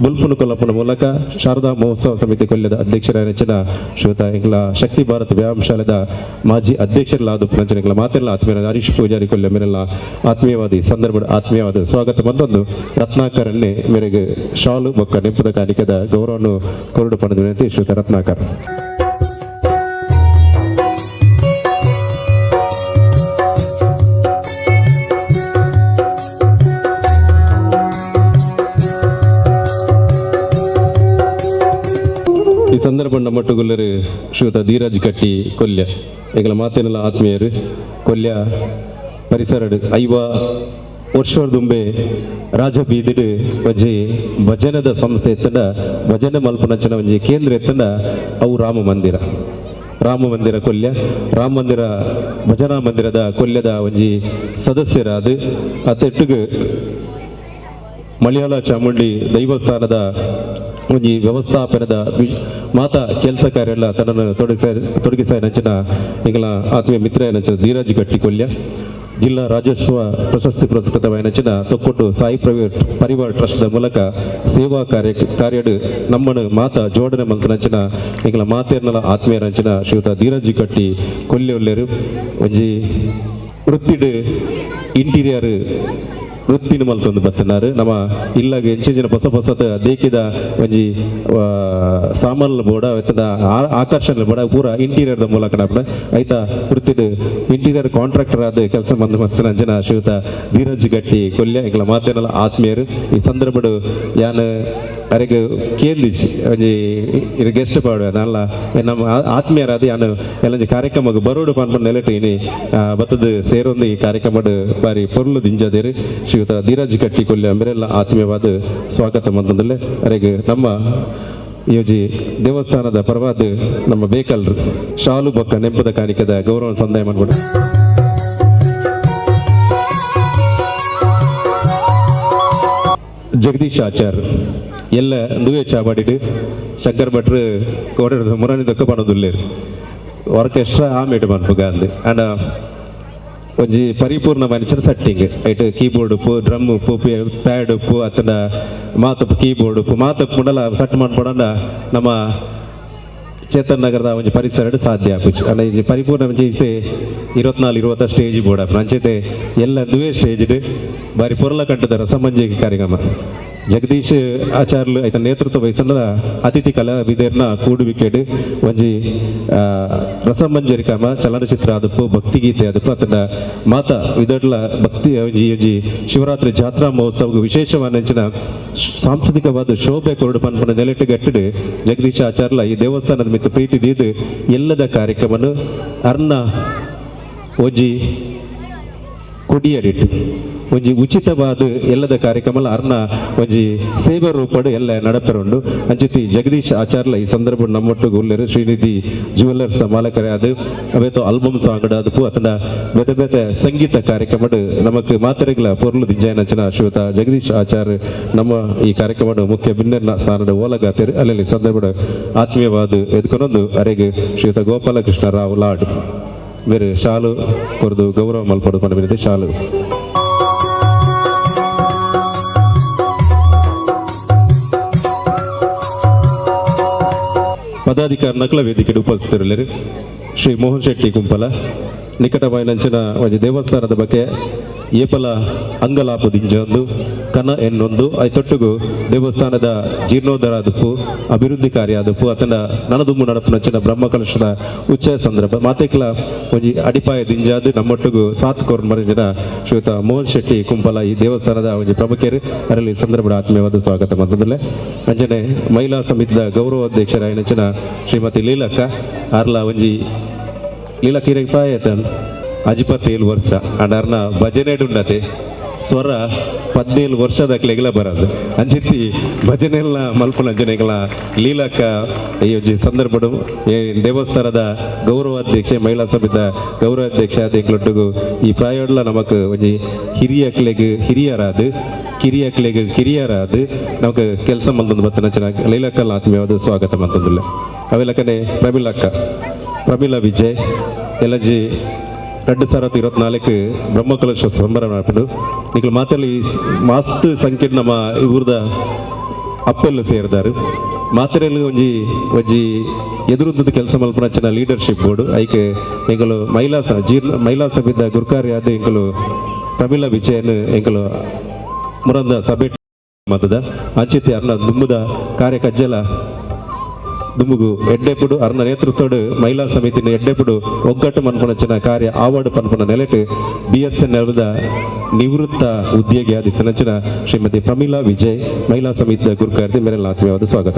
ಬುಲ್ಪುನು ಕೊಲ್ಲಪುನ ಮೂಲಕ ಶಾರದಾ ಮಹೋತ್ಸವ ಸಮಿತಿ ಕೊಲ್ಯದ ಅಧ್ಯಕ್ಷರ ನೆಚ್ಚಿನ ಶ್ರೀಯುತ ಎಂಗ್ಲ ಶಕ್ತಿ ಭಾರತ್ ವ್ಯಾಯಾಮ ಶಾಲೆದ ಮಾಜಿ ಅಧ್ಯಕ್ಷರಲ್ಲಾದ ಪುನಂಚಿನ ಎಂಗ್ಲ ಮಾತೆಲ್ಲ ಆತ್ಮೀಯ ಹರೀಶ್ ಪೂಜಾರಿ ಕೊಲ್ಯ ಮೇರೆಲ್ಲ ಆತ್ಮೀಯವಾದಿ ಸಂದರ್ಭದ ಆತ್ಮೀಯವಾದ ಸ್ವಾಗತ ಬಂದೊಂದು ರತ್ನಾಕರನ್ನೇ ಮೇರೆಗೆ ಶಾಲು ಬೊಕ್ಕ ನೆಂಪುದ ಕಾಣಿಕೆದ ಗೌರವವನ್ನು ಕೊರಡು ಪಡೆದ ವಿನಂತಿ ಶ್ರೀಯುತ ರತ್ನಾಕರ್. ಈ ಸಂದರ್ಭ ನಮ್ಮಟ್ಟುಗುಲ್ಲರು ಶ್ರೀಯುತ ಧೀರಾಜ್ ಕಟ್ಟಿ ಕೊಲ್ಯ ಎಂಗಳ ಮಾತೇನೆಲ್ಲ ಆತ್ಮೀಯರು ಕೊಲ್ಯ ಪರಿಸರಡು 50 ವರ್ಷದುಂಬೆ ರಾಜ ಬೀದಿಡು ಒಂಜಿ ಭಜನದ ಸಂಸ್ಥೆ ಎತ್ತಂಡ ಭಜನೆ ಮಲ್ಪುನಂಚಿನ ಒಂಜಿ ಕೇಂದ್ರ ಎತ್ತಂಡ ಅವು ರಾಮ ಮಂದಿರ ರಾಮ ಮಂದಿರ ಕೊಲ್ಯ ರಾಮ ಮಂದಿರ ಭಜನಾ ಮಂದಿರದ ಕೊಲ್ಯದ ಒಂಜಿ ಸದಸ್ಯರಾದ ಅತ್ತೆಟ್ಟಿಗೆ Malayala Chamundi ದೈವಸ್ಥಾನದ ಒಂಜಿ ವ್ಯವಸ್ಥಾಪನದ ಮಾತಾ ಕೆಲಸ ಕಾರ್ಯ ತನ್ನನ್ನು ತೊಡಗಿಸಾಯನಂಚಿನ ಎಂಕಲ್ನ ಆತ್ಮೀಯ ಮಿತ್ರಯನಂಚಿನ ಧೀರಾಜ್ ಗಟ್ಟಿ ಕೊಲ್ಯ ಜಿಲ್ಲಾ ರಾಜಸ್ವ ಪ್ರಶಸ್ತಿ ಪುರಸ್ಕೃತವಾಯಿನಂಚಿನ ತೊಕ್ಕೊಟ್ಟು ಸಾಯಿ ಪರಿವಾರ್ ಟ್ರಸ್ಟ್ದ ಮೂಲಕ ಸೇವಾ ಕಾರ್ಯಡು ನಮ್ಮನ್ನು ಮಾತಾ ಜೋಡಣೆ ಮಲ್ತನಂಚಿನ ಎಂಕಲ್ನ ಮಾತೇರ್ನಲ ಆತ್ಮೀಯರಂಚಿನ ಶ್ರೀಯುತ ಧೀರಾಜ್ ಗಟ್ಟಿ ಕೊಲ್ಯ ಉಲ್ಲೇರು. ಒಂಜಿ ವೃತ್ತಿಡು ಇಂಟೀರಿಯರ್ ವೃತ್ತಿನ ಮಲ್ತೊಂದು ಬತ್ತನಾರು ನಮ್ಮ ಇಲ್ಲಾಗ ಎಂಚಿನ ಹೊಸ ಹೊಸದ ದೇಕಿದ ಒಂಜಿ ಸಾಮಾನು ಬೋಡ ಐತದ ಆಕರ್ಷಣೆ ಬೋಡ ಪೂರ ಇಂಟೀರಿಯರ್ದ ಮೂಲಕ ನಪ್ಪಣ ಐತ ವೃತ್ತಿದ ಇಂಟೀರಿಯರ್ ಕಾಂಟ್ರಾಕ್ಟರ್ ಆದ ಕೆಲಸ ಬಂದು ಮತ್ತಿನ ಜನ ಶ್ರೀಯುತ ಧೀರಜ್ ಗಟ್ಟಿ ಕೊಲ್ಯ ಎಂಕಲ ಮಾತೇನಲ್ಲ ಆತ್ಮೀಯರು. ಈ ಸಂದರ್ಭಡು ಯಾನ್ ಅರೆಗ್ ಕೇಂದಿಜ್ ಒಂಜಿ ಇರು ಗೆಸ್ಟ್ ಪಾಡುವೆ ನಲ್ಲ ನಮ್ಮ ಆತ್ಮೀಯರಾದ ಯಾನ್ ಎಲ್ಲೊಂಜಿ ಕಾರ್ಯಕ್ರಮಕ್ಕೆ ಬರೋಡು ಪನ್ಪುನ ನೆಲೆಟ್ ಇನಿ ಬತ್ತದ ಸೇರೊಂದು ಈ ಕಾರ್ಯಕ್ರಮಡ್ ಬಾರಿ ಪೊರ್ಲು ದಿಂಜದೇರು ಶ್ರೀಯುತ ಧೀರಜ್ ಗಟ್ಟಿ ಕೊಲ್ಯ ಅಂಬರೆಲ್ಲ ಆತ್ಮೀಯವಾದ ಸ್ವಾಗತ ಮಂತಂದಲ್ಲೇ ಅರೆಗ್ ನಮ್ಮ ಯೋಜಿ ದೇವಸ್ಥಾನದ ಪರವಾದ ನಮ್ಮ ಬೇಕಲ್ರು ಶಾಲು ಬೊಕ್ಕ ನೆಂಪದ ಕಾಣಿಕೆದ ಗೌರವ ಸಂದಾಯ ಮಾಡ್ಬಿಡು. ಜಗದೀಶ್ ಆಚಾರ್ ಎಲ್ಲ ದುವೆ ಚಾಬಾಡಿಡು ಶಂಕರ್ ಭಟ್ರು ಕೋಡೆ ಮುರಾನಿ ದೊಕ್ಕ ಪಣದುಲ್ಲೇರು ಆರ್ಕೆಸ್ಟ್ರಾ ಆಮೇಟು ಮನ್ಪುಗ ಅಂದು ಅಂಡ ಒಂಜಿ ಪರಿಪೂರ್ಣ ಮನುಷ್ಯನ ಸೆಟ್ಟಿಂಗ್ ಐಟ್ ಕೀಬೋರ್ಡ್ ಉಪ್ಪು ಡ್ರಮ್ ಉಪ್ಪು ಪ್ಯಾಡ್ ಉಪ್ಪು ಅತ್ತಂಡ ಮಾತಪ್ಪು ಕೀಬೋರ್ಡ್ ಉಪ್ಪು ಮಾತಪ್ಪು ಮುಂಡಲ ಸೆಟ್ ಮಾಡ್ಕೊಡಂಡ ನಮ್ಮ ಚೇತನ್ ನಗರದ ಒಂಜಿ ಪರಿಸರ ಸಾಧ್ಯ ಆಪುಜಿ. ಅಂಡ ಒಂಜಿ ಪರಿಪೂರ್ಣ ಒಂಜಿ ಇತ್ತೆ 24 20 ಸ್ಟೇಜ್ ಬೋರ್ಡ್ ಆಪುಂಡು. ಅಂಚೆತೆ ಎಲ್ಲ ದುವೆ ಸ್ಟೇಜ್ ಬಾರಿ ಪೊರ್ಲ ಕಂಠದ ರಸಮಂಜೆ ಕಾರ್ಯಕ್ರಮ ಜಗದೀಶ್ ಆಚಾರ್ಲು ಐತ ನೇತೃತ್ವ ವಹಿಸಂದ್ರ ಅತಿಥಿ ಕಲಾವಿದರ್ನ ಕೂಡುವಿಕೆಡ್ ಒಂಜಿ ರಸಮಂಜರಿ ಕ್ರಮ ಚಲನಚಿತ್ರ ಆದಪ್ಪು ಭಕ್ತಿಗೀತೆ ಆದಪ್ಪು ಅತನ ಮಾತಾ ವಿದಡ್ಲ ಭಕ್ತಿ ಒಂಜಿ ಒಂಜಿ ಶಿವರಾತ್ರಿ ಜಾತ್ರಾ ಮಹೋತ್ಸವ ವಿಶೇಷವಾದ ಸಾಂಸ್ಕೃತಿಕವಾದ ಶೋಭೆ ಕೊರಡು ಪನ್ಪುನ ನೆಲೆಟ್ಟು ಗಟ್ಟಿಡು ಜಗದೀಶ್ ಆಚಾರ್ಲ ಈ ದೇವಸ್ಥಾನದ ಮಿತ್ತ ಪ್ರೀತಿ ದೀದು ಎಲ್ಲದ ಕಾರ್ಯಕ್ರಮನು ಅರ್ನ ಒಂಜಿ ಕೊಡಿಯಡಿಟ್ಟು ಒಂಜಿ ಉಚಿತವಾದ ಎಲ್ಲದ ಕಾರ್ಯಕ್ರಮ ಅರ್ನ ಒಂಜಿ ಸೇವಾ ರೂಪಡು ಎಲ್ಲ ನಡಪರುಂಡು. ಅಂಚಿತಿ ಜಗದೀಶ್ ಆಚಾರ್ಲ ಈ ಸಂದರ್ಭ ನಮ್ಮೊಟ್ಟಿಗೆ ಉಲ್ಲೇರು ಶ್ರೀನಿಧಿ ಜುವೆಲ್ಲರ್ಸ್ ಮಾಲಕರೇ ಅದು ಅವೇತೋ ಆಲ್ಬಮ್ ಸಾಂಗ್ ಅದಪ್ಪು ಅತನ ಬೇತೆ ಬೇತೆ ಸಂಗೀತ ಕಾರ್ಯಕ್ರಮಡು ನಮಕ್ ಮಾತರೆಗಳ ಪೊರ್ಲು ದಿಂಜಾಯನಂಚಿನ ಶ್ರೀಯುತ ಜಗದೀಶ್ ಆಚಾರ್ ನಮ್ಮ ಈ ಕಾರ್ಯಕ್ರಮಡು ಮುಖ್ಯ ಬಿನ್ನರ್ನ ಸ್ಥಾನದ ಓಲಗಾತೇರು. ಅಲ್ಲಿ ಸಂದರ್ಭ ಆತ್ಮೀಯವಾದ ಎದ್ಕೊನೊಂದು ಅರೆಗೆ ಶ್ರೀಯುತ ಗೋಪಾಲಕೃಷ್ಣ ರಾವ್ ಲಾಡ್ ಬೇರೆ ಶಾಲು ಕೊರದು ಗೌರವ ಮಲ್ಪಡು ಪಂಡ ಶಾಲು. ಪದಾಧಿಕಾರಿ ನಕಲ ವೇದಿಕೆ ಉಪಸ್ಥಿತರಿಲ್ಲರು ಶ್ರೀ ಮೋಹನ್ ಶೆಟ್ಟಿ ಕುಂಪಲ ನಿಕಟವಾಯಿನಂಚಿನ ಒಂಜಿ ದೇವಸ್ಥಾನದ ಬಗ್ಗೆ ಏಪಲ ಅಂಗಲಾಪು ದಿಂಜೊಂದು ಕನ ಎನ್ನೊಂದು ಐತೊಟ್ಟುಗು ದೇವಸ್ಥಾನದ ಜೀರ್ಣೋದ್ಧಾರ ಆದಪ್ಪು ಅಭಿವೃದ್ಧಿ ಕಾರ್ಯ ಆದಪ್ಪು ಅತನ ನನದುಂಬು ನಡಪುನಂಚಿನ ಬ್ರಹ್ಮಕಲಶದ ಉಚ್ಚಯ ಸಂದರ್ಭ ಮಾತೆಕ್ಲ ಒಂಜಿ ಅಡಿಪಾಯ ದಿಂಜಾದು ನಮ್ಮೊಟ್ಟುಗು ಸಾತ್ ಕೋರ್ನ್ ಮರಿಂಜಿನ ಶ್ರೀಯುತ ಮೋಹನ್ ಶೆಟ್ಟಿ ಕುಂಪಲ ಈ ದೇವಸ್ಥಾನದ ಒಂಜಿ ಪ್ರಮುಖರು ಅದರಲ್ಲಿ ಸಂದರ್ಭದ ಆತ್ಮೀಯವಾದ ಸ್ವಾಗತ ಮಂತಂದಲೇ. ಅಂಚನೆ ಮಹಿಳಾ ಸಮಿತಿಯ ಗೌರವ ಅಧ್ಯಕ್ಷರಾಯಿನಂಚಿನ ಶ್ರೀಮತಿ ಲೀಲಕ್ಕ ಆರ್ಲ ಒಂಜಿ ಲೀಲಾ ಕೀರಗ್ ಪ್ರಾಯ 57 ವರ್ಷ ಅಂಡರ್ನ ಭಜನೆಡುಂಡತೆ ಸ್ವರ 17 ವರ್ಷದ ಬರೋದು ಅಂಚಿತಿ ಭಜನೆಲ್ಲ ಮಲ್ಪುನ ಅಂಜನೆಗಳ ಲೀಲಕ್ಕ ಈ ಒಂಜಿ ಸಂದರ್ಭಡು ಈ ದೇವಸ್ಥಾನದ ಗೌರವಾಧ್ಯಕ್ಷೆ ಮಹಿಳಾ ಸಭೆದ ಗೌರವಾಧ್ಯಕ್ಷ ಎಂಕ್ಲೊಟ್ಟುಗು ಈ ಪ್ರಾಯೋಡ್ಲ ನಮಕ್ ಒಂಜಿ ಹಿರಿಯಕ್ಲೆಗ್ ಹಿರಿಯರಾದ ಕಿರಿಯಕ್ಲೆಗ್ ಕಿರಿಯರಾದ ನಮಕ್ ಕೆಲಸ ಮಲ್ತೊಂದು ಬತ್ತನ ಚೆನ್ನಾಗಿ ಲೀಲಕ್ಕಲ್ಲ ಆತ್ಮೀಯವಾದ ಸ್ವಾಗತ ಮಂತೊಂದುಲ್ಲ. ಅವೆಲ್ಲಕನೆ ಪ್ರಮೀಲಕ್ಕ ಪ್ರಮೀಲಾ ವಿಜಯ್ ಎಲ್ಲಜಿ 2024 ಬ್ರಹ್ಮಕಲಶ ಸಂಭ್ರಮ ನಡಪುಂಡು. ನಿಕಲ್ ಮಾತಲ್ಲಿ ಮಾಸ್ತ್ ಸಂಖ್ಯೆ ನಮ್ಮ ಊರ್ದ ಅಪ್ಪೆಲ್ಲ ಸೇರಿದಾರು ಮಾತ್ರೆಯಲ್ಲಿ ಒಂಜಿ ಒಂಜಿ ಎದುರುದ್ದದ ಕೆಲಸ ಮಲ್ಪುನಂಚಿನ ಲೀಡರ್ಶಿಪ್ ಬೋರ್ಡ್ ಐಕೆ ಎಂಕಲು ಮಹಿಳಾ ಜೀರ್ಣ ಮಹಿಳಾ ಸಭೆದ ಗುರುಕಾರ್ಯಾದ ಎಂಕಲು ಪ್ರಮೀಲಾ ವಿಜಯನ್ ಎಂಕಲು ಮುರಂದ ಸಭೆ ಮತದ ಅಂಚಿತಿ ಅರ್ನ ದುಂಬುದ ಕಾರ್ಯ ಕಜ್ಜಲ ದುಂಬುಗು ಎಡ್ಡೆಪುಡು ಅರ್ನ ನೇತೃತ್ವಡು ಮಹಿಳಾ ಸಮಿತಿನ ಎಡ್ಡೆಪುಡು ಒಗ್ಗಟ್ಟು ಮನ್ಪುನಂಚಿನ ಕಾರ್ಯ ಆವಾಡು ಪನ್ಪುನ ನೆಲೆಟ್ BSNL ನಿವೃತ್ತ ಉದ್ಯೋಗಿ ಆದಿತ್ತನಂಚಿನ ಶ್ರೀಮತಿ ಪ್ರಮೀಲಾ ವಿಜಯ್ ಮಹಿಳಾ ಸಮಿತಿಯ ಗುರುಕಾರ್ತಿ ಮೇರೆಲ್ಲ ಆತ್ಮೀಯವಾದ ಸ್ವಾಗತ.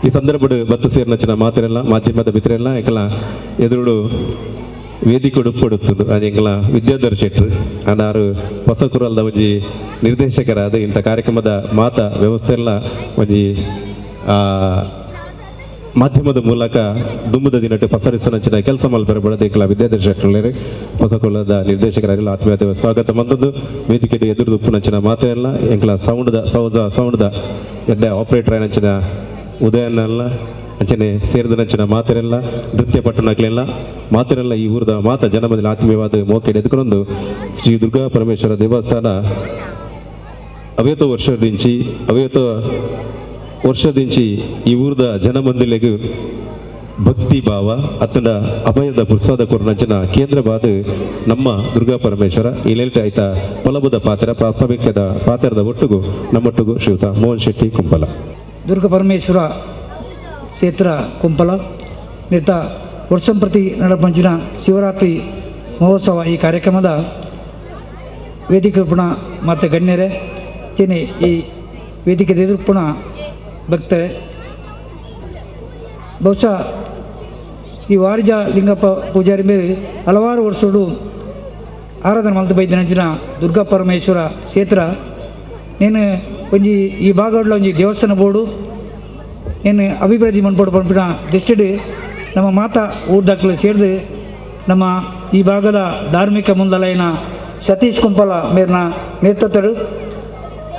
ಈ ಸಂದರ್ಭಡು ಬತ್ತು ಸೇರಿನಂಚಿನ ಮಾತಿರೆಲ್ಲ ಮಾಧ್ಯಮದ ಮಿತ್ರರೆಲ್ಲ ಎಂಕಲ ಎದುರುಡು ವೇದಿಕೆ ಉಡುಪುಡುತ್ತುಂಡು ಅದು ಎಂಕಲ ವಿದ್ಯಾಧರ್ ಶೆಟ್ರು ಅನಾರು ಹೊಸಕುರಲ್ದ ಒಂಜಿ ನಿರ್ದೇಶಕರಾದ ಇಂಥ ಕಾರ್ಯಕ್ರಮದ ಮಾತಾ ವ್ಯವಸ್ಥೆ ಎಲ್ಲ ಒಂಜಿ ಮಾಧ್ಯಮದ ಮೂಲಕ ದುಮ್ಮದ ದಿನಟ್ಟು ಪಸರಿಸನಂಚಿನ ಕೆಲಸ ಮಲ್ಪರೆ ಬಡದೇಕಲ ವಿದ್ಯಾಧರ ಶೆಟ್ಟರ್ಲೇರು ಹೊಸಕೊಲ್ಲದ ನಿರ್ದೇಶಕರಾಗಲಿ ಆತ್ಮೀಯತೆ ಸ್ವಾಗತ ಮಂದದ್ದು ವೇದಿಕೆ ಎದುರು ಉಪ್ಪುನಂಚಿನ ಮಾತೆಲ್ಲ ಎಂಕಲ ಸೌಂಡ್ದ ಸೌದ ಸೌಂಡ್ದ ಎಡ್ಡೆ ಆಪರೇಟರ್ ನಂಚಿನ ಉದಯನೆಲ್ಲ ಅಂಚನೆ ಸೇರಿದ ನಂಚಿನ ಮಾತೆರೆಲ್ಲ ನೃತ್ಯ ಪಟ್ಟಣಕ್ಲೆಲ್ಲ ಮಾತೆರೆಲ್ಲ ಈ ಊರದ ಮಾತ ಜನಮಂದಿರ ಆತ್ಮೀಯವಾದ ಮೋಕೆಡೆ ಎದುಕೊಂಡು ಶ್ರೀ ದುರ್ಗಾ ಪರಮೇಶ್ವರ ದೇವಸ್ಥಾನ ಅವೇತೋ ವರ್ಷದಿಂಚಿ ಅವೇತೋ ವರ್ಷದಿಂಚಿ ಈ ಊರದ ಜನಮಂದಿಲೆಗು ಭಕ್ತಿ ಭಾವ ಅತ್ತಂಡ ಅಭಯದ ಪುರ್ಸಾದ ಕೊರ್ನಂಚಿನ ಕೇಂದ್ರವಾದ ನಮ್ಮ ದುರ್ಗಾ ಪರಮೇಶ್ವರ ಈ ಲೇಟ್ ಆಯ್ತ ಪಲಬದ ಪಾತ್ರ ಪ್ರಾಸ್ತಾವಿಕದ ಪಾತ್ರದ ಒಟ್ಟುಗು ನಮ್ಮೊಟ್ಟುಗು ಶ್ರೀಯುತ ಮೋಹನ್ ಶೆಟ್ಟಿ ಕುಂಪಲ. ದುರ್ಗಾ ಪರಮೇಶ್ವರ ಕ್ಷೇತ್ರ ಕುಂಪಲ ನಿರ್ತ ವರ್ಷಂಪ್ರತಿ ನಡಪಂಚಿನ ಶಿವರಾತ್ರಿ ಮಹೋತ್ಸವ ಈ ಕಾರ್ಯಕ್ರಮದ ವೇದಿಕೆ ಪುಣ ಮತ್ತು ಗಣ್ಯರೇ ಚಿನಿ ಈ ವೇದಿಕೆ ಎದುರು ಪುಣ ಭಕ್ತರೇ, ಬಹುಶಃ ಈ ವಾರಿಜ ಲಿಂಗಪ್ಪ ಪೂಜಾರಿ ಮೇಲೆ ಹಲವಾರು ವರ್ಷಗಳು ಆರಾಧನೆ ಮಲ್ತು ಬೈದಿನಂಚಿನ ದುರ್ಗಾ ಪರಮೇಶ್ವರ ಕ್ಷೇತ್ರ. నేను ಒಂಜಿ ಈ ಭಾಗಡ್ಲ ಒಂಜಿ ದೇವಸ್ಥಾನ ಬೋರ್ಡು నేను ಅಭಿವೃದ್ಧಿ ಮನ್ಪೋಡು ಪನ್ಪಿನ ದೃಷ್ಟಿಡ್ ನಮ್ಮ ಮಾತಾ ಊರ್ದಕ್ಲು ಸೇರಿದು ನಮ್ಮ ಈ ಭಾಗದ ಧಾರ್ಮಿಕ ಮುಂದಲೈನ ಸತೀಶ್ ಕುಂಪಲ ಮೇರ್ನ ನೇತೃತ್ವರು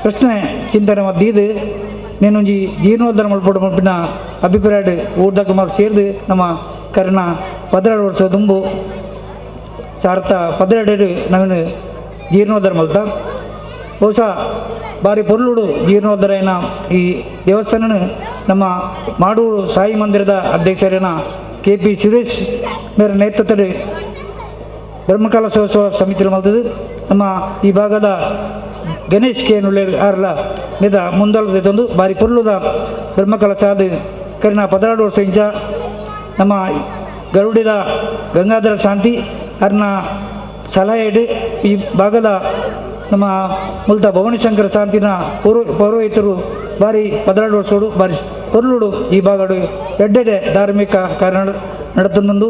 ಪ್ರಶ್ನೆ ಚಿಂತನೆ ಮದ್ದೀದು నేనుంಜಿ ಜೀರ್ಣೋದ್ಧಾರ ಮಲ್ಪೋಡು ಪನ್ಪಿನ ಅಭಿಪ್ರಾಯ ಊರ್ದಕ್ಲು ಮಾತ್ರ ಸೇರಿದು ನಮ್ಮ ಕರ್ನ 12 ವರ್ಷ ದುಂಬು 1012 ನವೀನ ಜೀರ್ಣೋದ್ಧಾರ ಮಲ್ತ. ಬಹುಶಃ ಭಾರಿ ಪೊರ್ಲುಡು ಜೀರ್ಣೋದ್ಧಾರ ಏನ ಈ ದೇವಸ್ಥಾನ ನಮ್ಮ ಮಾಡೂರು ಸಾಯಿ ಮಂದಿರದ ಅಧ್ಯಕ್ಷರೇನ ಕೆ ಪಿ ಸುರೇಶ್ ಮೇರ ನೇತೃತ್ವದಲ್ಲಿ ಬ್ರಹ್ಮಕಲಶೋತ್ಸವ ಸಮಿತಿ ಮಲ್ತದ್ದು. ನಮ್ಮ ಈ ಭಾಗದ ಗಣೇಶ್ ಕೆ ನುಳ್ಳೇರು ಆರ್ಲ ನಿದ ಮುಂದೊಂದು ಭಾರಿ ಪೊರ್ಲುದ ಬ್ರಹ್ಮಕಲಶ ಅದು ಕರಿನ 12 ವರ್ಷ ಇಂಚ ನಮ್ಮ ಗರುಡಿದ ಗಂಗಾಧರ ಶಾಂತಿ ಅರ್ನ ಸಲಹೆ ಈ ಭಾಗದ ನಮ್ಮ ಮುಲ್ತ ಭವಾನಿಶಂಕರ ಶಾಂತಿನ ಪೌರೋಹಿತರು ಭಾರಿ 12 ವರ್ಷಡು ಭಾರಿ ಪೊರ್ಲುಡು ಈ ಭಾಗಡು ಎಡ್ಡೆಡೆ ಧಾರ್ಮಿಕ ಕಾರ್ಯ ನಡತಂದು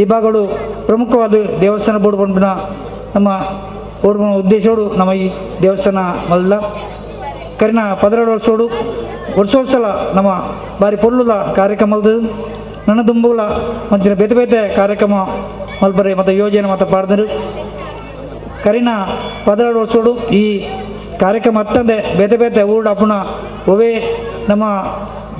ಈ ಭಾಗಡು ಪ್ರಮುಖವಾದ ದೇವಸ್ಥಾನ ಬೋರ್ಡ್ ಪಂಪಿನ ನಮ್ಮ ಬೋರ್ಡ್ ಉದ್ದೇಶೋಡು ನಮ್ಮ ಈ ದೇವಸ್ಥಾನ ಮಲ್ಲ ಕರಿನ 12 ವರ್ಷೋಡು ವರ್ಷೋತ್ಸಲ ನಮ್ಮ ಭಾರಿ ಪೊರ್ಲುದ ಕಾರ್ಯಕ್ರಮ ನನ್ನ ದುಂಬುಲ ಮಂಚಿನ ಬೇತೆ ಬೇತೆ ಕಾರ್ಯಕ್ರಮ ಮಲ್ಪರೆ ಮತ್ತು ಯೋಜನೆ ಮತ್ತು ಪಾಡ್ದರು. ಕರಿನ 12 ವರ್ಷೋಡು ಈ ಕಾರ್ಯಕ್ರಮ ಅತ್ತಂದೆ ಬೇತೆ ಬೇತೆ ಊರು ಅಪ್ಪುನ ಒವೇ ನಮ್ಮ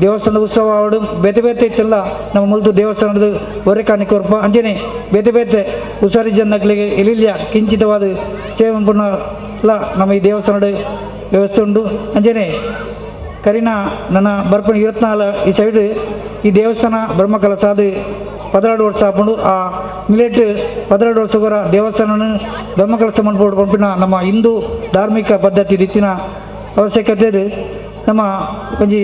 ದೇವಸ್ಥಾನದ ಉತ್ಸವ ಆವಡು ಬೇತೆ ಬೇತೆ ಇತ್ತೆಲ್ಲ ನಮ್ಮ ಮುಲ್ತು ದೇವಸ್ಥಾನದ ಹೊರೆಕಾಣಿ ಕೊರ್ಪ ಅಂಜನೆ ಬೇತೆ ಬೇತೆ ಹುಷಾರಿ ಜನಗಳಿಗೆ ಎಲಿಲ್ಯ ಕಿಂಚಿತವಾದ ಸೇವೆ ಪುನಲ ನಮ್ಮ ಈ ದೇವಸ್ಥಾನದ ವ್ಯವಸ್ಥೆ ಉಂಟು. ಅಂಜನೆ ಕರಿನ ನನ್ನ ಬರ್ಪಣ 24 ಈ ಸೈಡ್ ಈ ದೇವಸ್ಥಾನ ಬ್ರಹ್ಮಕಲಶ ಅದು 12 ವರ್ಷ ಹಾಕೊಂಡು ಆ ಮಿಲೆಟ್ 12 ವರ್ಷಗೋರ ದೇವಸ್ಥಾನ ಬ್ರಹ್ಮಕಲಶ ಮಂಟಪ ಪಂಪಿನ ನಮ್ಮ ಹಿಂದೂ ಧಾರ್ಮಿಕ ಪದ್ಧತಿ ರೀತಿನ ಅವಶ್ಯಕತೆ ಇದೆ. ನಮ್ಮ ಒಂಜಿ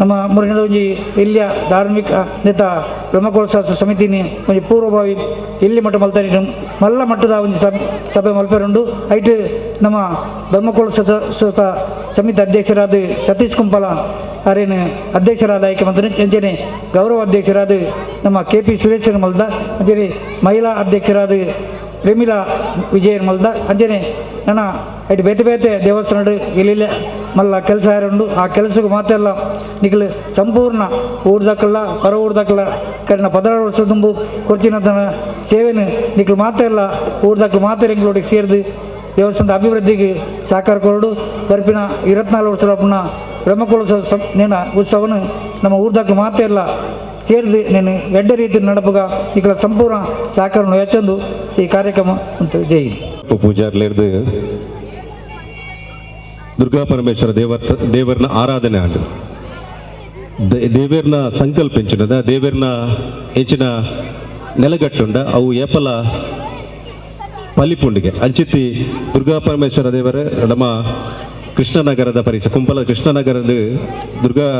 ನಮ್ಮ ಮುರಿನದ ಒಂಜಿ ಇಲ್ಲಿಯ ಧಾರ್ಮಿಕ ನೇತ ಬ್ರಹ್ಮಕಲಶ ಸಮಿತಿನಿ ಒಂಜಿ ಪೂರ್ವಭಾವಿ ಇಲ್ಲಿ ಮಟ್ಟ ಮಲ್ತಾರೆ ಮಲ್ಲ ಮಟ್ಟದ ಒಂಜಿ ಸಭೆ ಮಲ್ಪೆರುಂಡು. ಐಟ್ ನಮ್ಮ ಬ್ರಹ್ಮಕಲಶ ಸಮಿತಿ ಅಧ್ಯಕ್ಷರಾದ ಸತೀಶ್ ಕುಂಪಲ ಅರೇನು ಅಧ್ಯಕ್ಷರಾದ ಆಯ್ಕೆ ಮಂತ್ರಿ ಅಂಚನೆ ಗೌರವ ಅಧ್ಯಕ್ಷರಾದ ನಮ್ಮ ಕೆ ಪಿ ಸುರೇಶ್ ಮಲ್ದ ಅಂಚನೆ ಮಹಿಳಾ ಅಧ್ಯಕ್ಷರಾದ ಪ್ರೇಮಿಲಾ ವಿಜಯನ್ ಮಲ್ದ ಅಂಚನೆ ನನ್ನ ಐಟ್ ಬೇತೆ ಬೇತೆ ದೇವಸ್ಥಾನ ಎಲ್ಲಿ ಮಲ್ಲ ಕೆಲಸ ಯಾರುಂಡು ಆ ಕೆಲಸಕ್ಕೆ ಮಾತೆಲ್ಲ ನಿಖಲು ಸಂಪೂರ್ಣ ಊರ್ದಕ್ಕಲ್ಲ ಹೊರ ಊರ್ದಕ್ಕಲ್ಲ ಕರಿನ 16 ವರ್ಷ ತುಂಬು ಕೊರ್ಚಿನ ಸೇವೆನು ನಿಖಲು ಮಾತೆಲ್ಲ ಊರ್ದಕ್ಕಲು ಮಾತೆ ಎಂಗಳೊಟ್ಟಿಗೆ ಸೇರಿದು ದೇವಸ್ಥಾನದ ಅಭಿವೃದ್ಧಿಗೆ ಸಹಕಾರ ಕೊರಡು ಬರ್ಪಿನ 24 ವರ್ಷ ಪುನಃ ಬ್ರಹ್ಮಕಲಶ ನೇನ ಉತ್ಸವನು ನಮ್ಮ ಊರ್ದಕ್ಕಲು ಮಾತೆಲ್ಲ ಸೇರಿದು నేను ಎಡ್ಡ ರೀತಿ ನಡಪುಗ ನಿಖಲ ಸಂಪೂರ್ಣ ಸಹಕಾರವನ್ನು ಹೆಚ್ಚೊಂದು ಈ ಕಾರ್ಯಕ್ರಮ ಅಂತ ಜೈ. ಪೂಜಾರ್ಲೇರ್ದು ದುರ್ಗಾ ಪರಮೇಶ್ವರ ದೇವರನ್ನ ಆರಾಧನೆ ಆಂಡು ದೇವೇರ್ನ ಸಂಕಲ್ಪ ಎಂಚಿನದ ದೇವೇರ್ನ ಹೆಚ್ಚಿನ ನೆಲಗಟ್ಟುಂಡ ಅವು ಏಪಲ ಪಲಿಪುಂಡಿಗೆ ಅಂಚಿತಿ ದುರ್ಗಾ ಪರಮೇಶ್ವರ ದೇವರ ನಮ್ಮ ಕೃಷ್ಣನಗರದ ಪರಿಚಯ ಕುಂಪಲ ಕೃಷ್ಣನಗರದ ದುರ್ಗಾ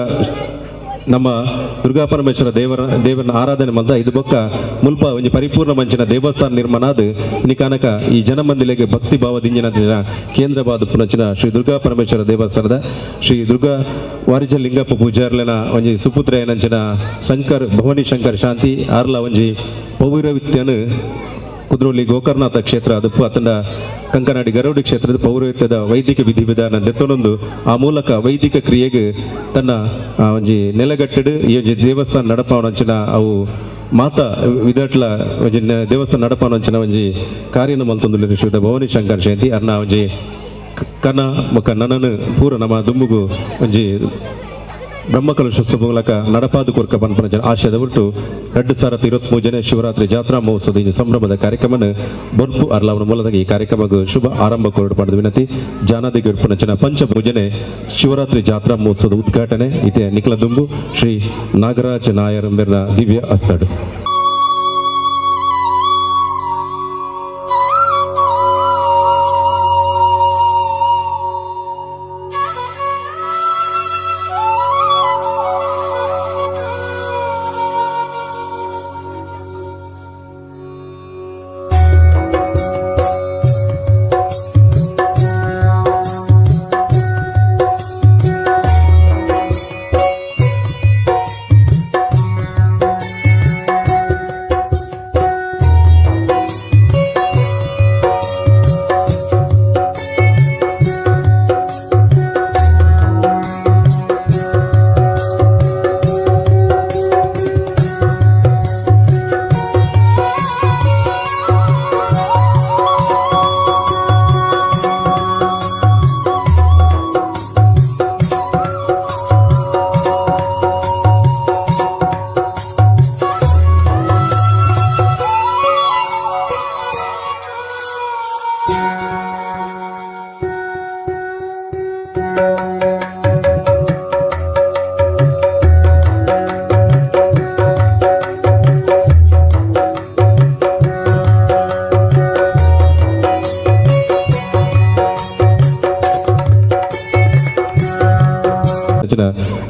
ನಮ್ಮ ದುರ್ಗಾ ಪರಮೇಶ್ವರ ದೇವರನ್ನ ಆರಾಧನೆ ಮಲ್ದ ಇದು ಬೊಕ್ಕ ಮುಲ್ಪ ಒಂಜಿ ಪರಿಪೂರ್ಣ ಮಂಚಿನ ದೇವಸ್ಥಾನ ನಿರ್ಮಾಣ ಅದು ನಿಕಾನಕ ಈ ಜನಮಂದಿಲೆಗೆ ಭಕ್ತಿ ಭಾವದಿಂಜಿನ ಕೇಂದ್ರವಾದ ಪುನಚಿನ ಶ್ರೀ ದುರ್ಗಾ ಪರಮೇಶ್ವರ ದೇವಸ್ಥಾನದ ಶ್ರೀ ದುರ್ಗಾ ವಾರಿಜ ಲಿಂಗಪ್ಪ ಪೂಜಾರ್ಲೆನ ಒಂಜಿ ಸುಪುತ್ರ ಏನಂಚಿನ ಶಂಕರ್ ಭವಾನಿ ಶಂಕರ್ ಶಾಂತಿ ಆರ್ಲ ಒಂಜಿ ಪೌರವಿತ್ಯನು Kudroli Gokarnanatha ಕ್ಷೇತ್ರ ಅದಪ್ಪು ಅತಂಡ ಕಂಕನಾಡಿ ಗರೌಡಿ ಕ್ಷೇತ್ರದ ಪೌರೋಹಿತ್ಯದ ವೈದಿಕ ವಿಧಿವಿಧಾನ ದೆತ್ತೊನೊಂದು ಆ ಮೂಲಕ ವೈದಿಕ ಕ್ರಿಯೆಗೆ ತನ್ನ ಒಂಜಿ ನೆಲೆಗಟ್ಟಡು ಈ ಒಂಜಿ ದೇವಸ್ಥಾನ ನಡಪಾವನಂಚಿನ ಅವು ಮಾತಾ ವಿದಟ್ಲ ಒಂಜಿ ದೇವಸ್ಥಾನ ನಡಪಾವನಂಚಿನ ಒಂಜಿ ಕಾರ್ಯನ ಮಲ್ತೊಂದು ಶ್ರೀಯುತ ಭವಾನಿ ಶಂಕರ್ ಶೆಟ್ಟಿ ಅರ್ನ ಒಂಜಿ ಕನ ಬೊಕ್ಕ ನನನು ಪೂರ ನಮ್ಮ ದುಂಬುಗು ಒಂಜಿ ಬ್ರಹ್ಮಕಲಶೋತ್ಸವ ಮೂಲಕ ನಡಪಾದು ಕೊರ್ಕ ಪನ್ಪನ ಆಶಯದ ಒಟ್ಟು 2023 ಶಿವರಾತ್ರಿ ಜಾತ್ರಾ ಮಹೋತ್ಸವದ ಈ ಸಂಭ್ರಮದ ಕಾರ್ಯಕ್ರಮನ ಬೊರ್ಪು ಅರ್ಲಾವನ ಮೂಲಕ ಈ ಕಾರ್ಯಕ್ರಮಕ್ಕೆ ಶುಭ ಆರಂಭ ಕೊರಡು ಪಡೆದ ವಿನಂತಿ. ಜಾನಾದಿಗೆ ಉಡ್ಪನಂಚಿನ ಪಂಚಪೂಜನೆ ಶಿವರಾತ್ರಿ ಜಾತ್ರಾ ಮಹೋತ್ಸವದ ಉದ್ಘಾಟನೆ ಇತೆ ನಿಖಲ ದುಂಬು ಶ್ರೀ ನಾಗರಾಜ ನಾಯರ್ ಮೇರ್ನ ದಿವ್ಯ ಅಸ್ತಡು.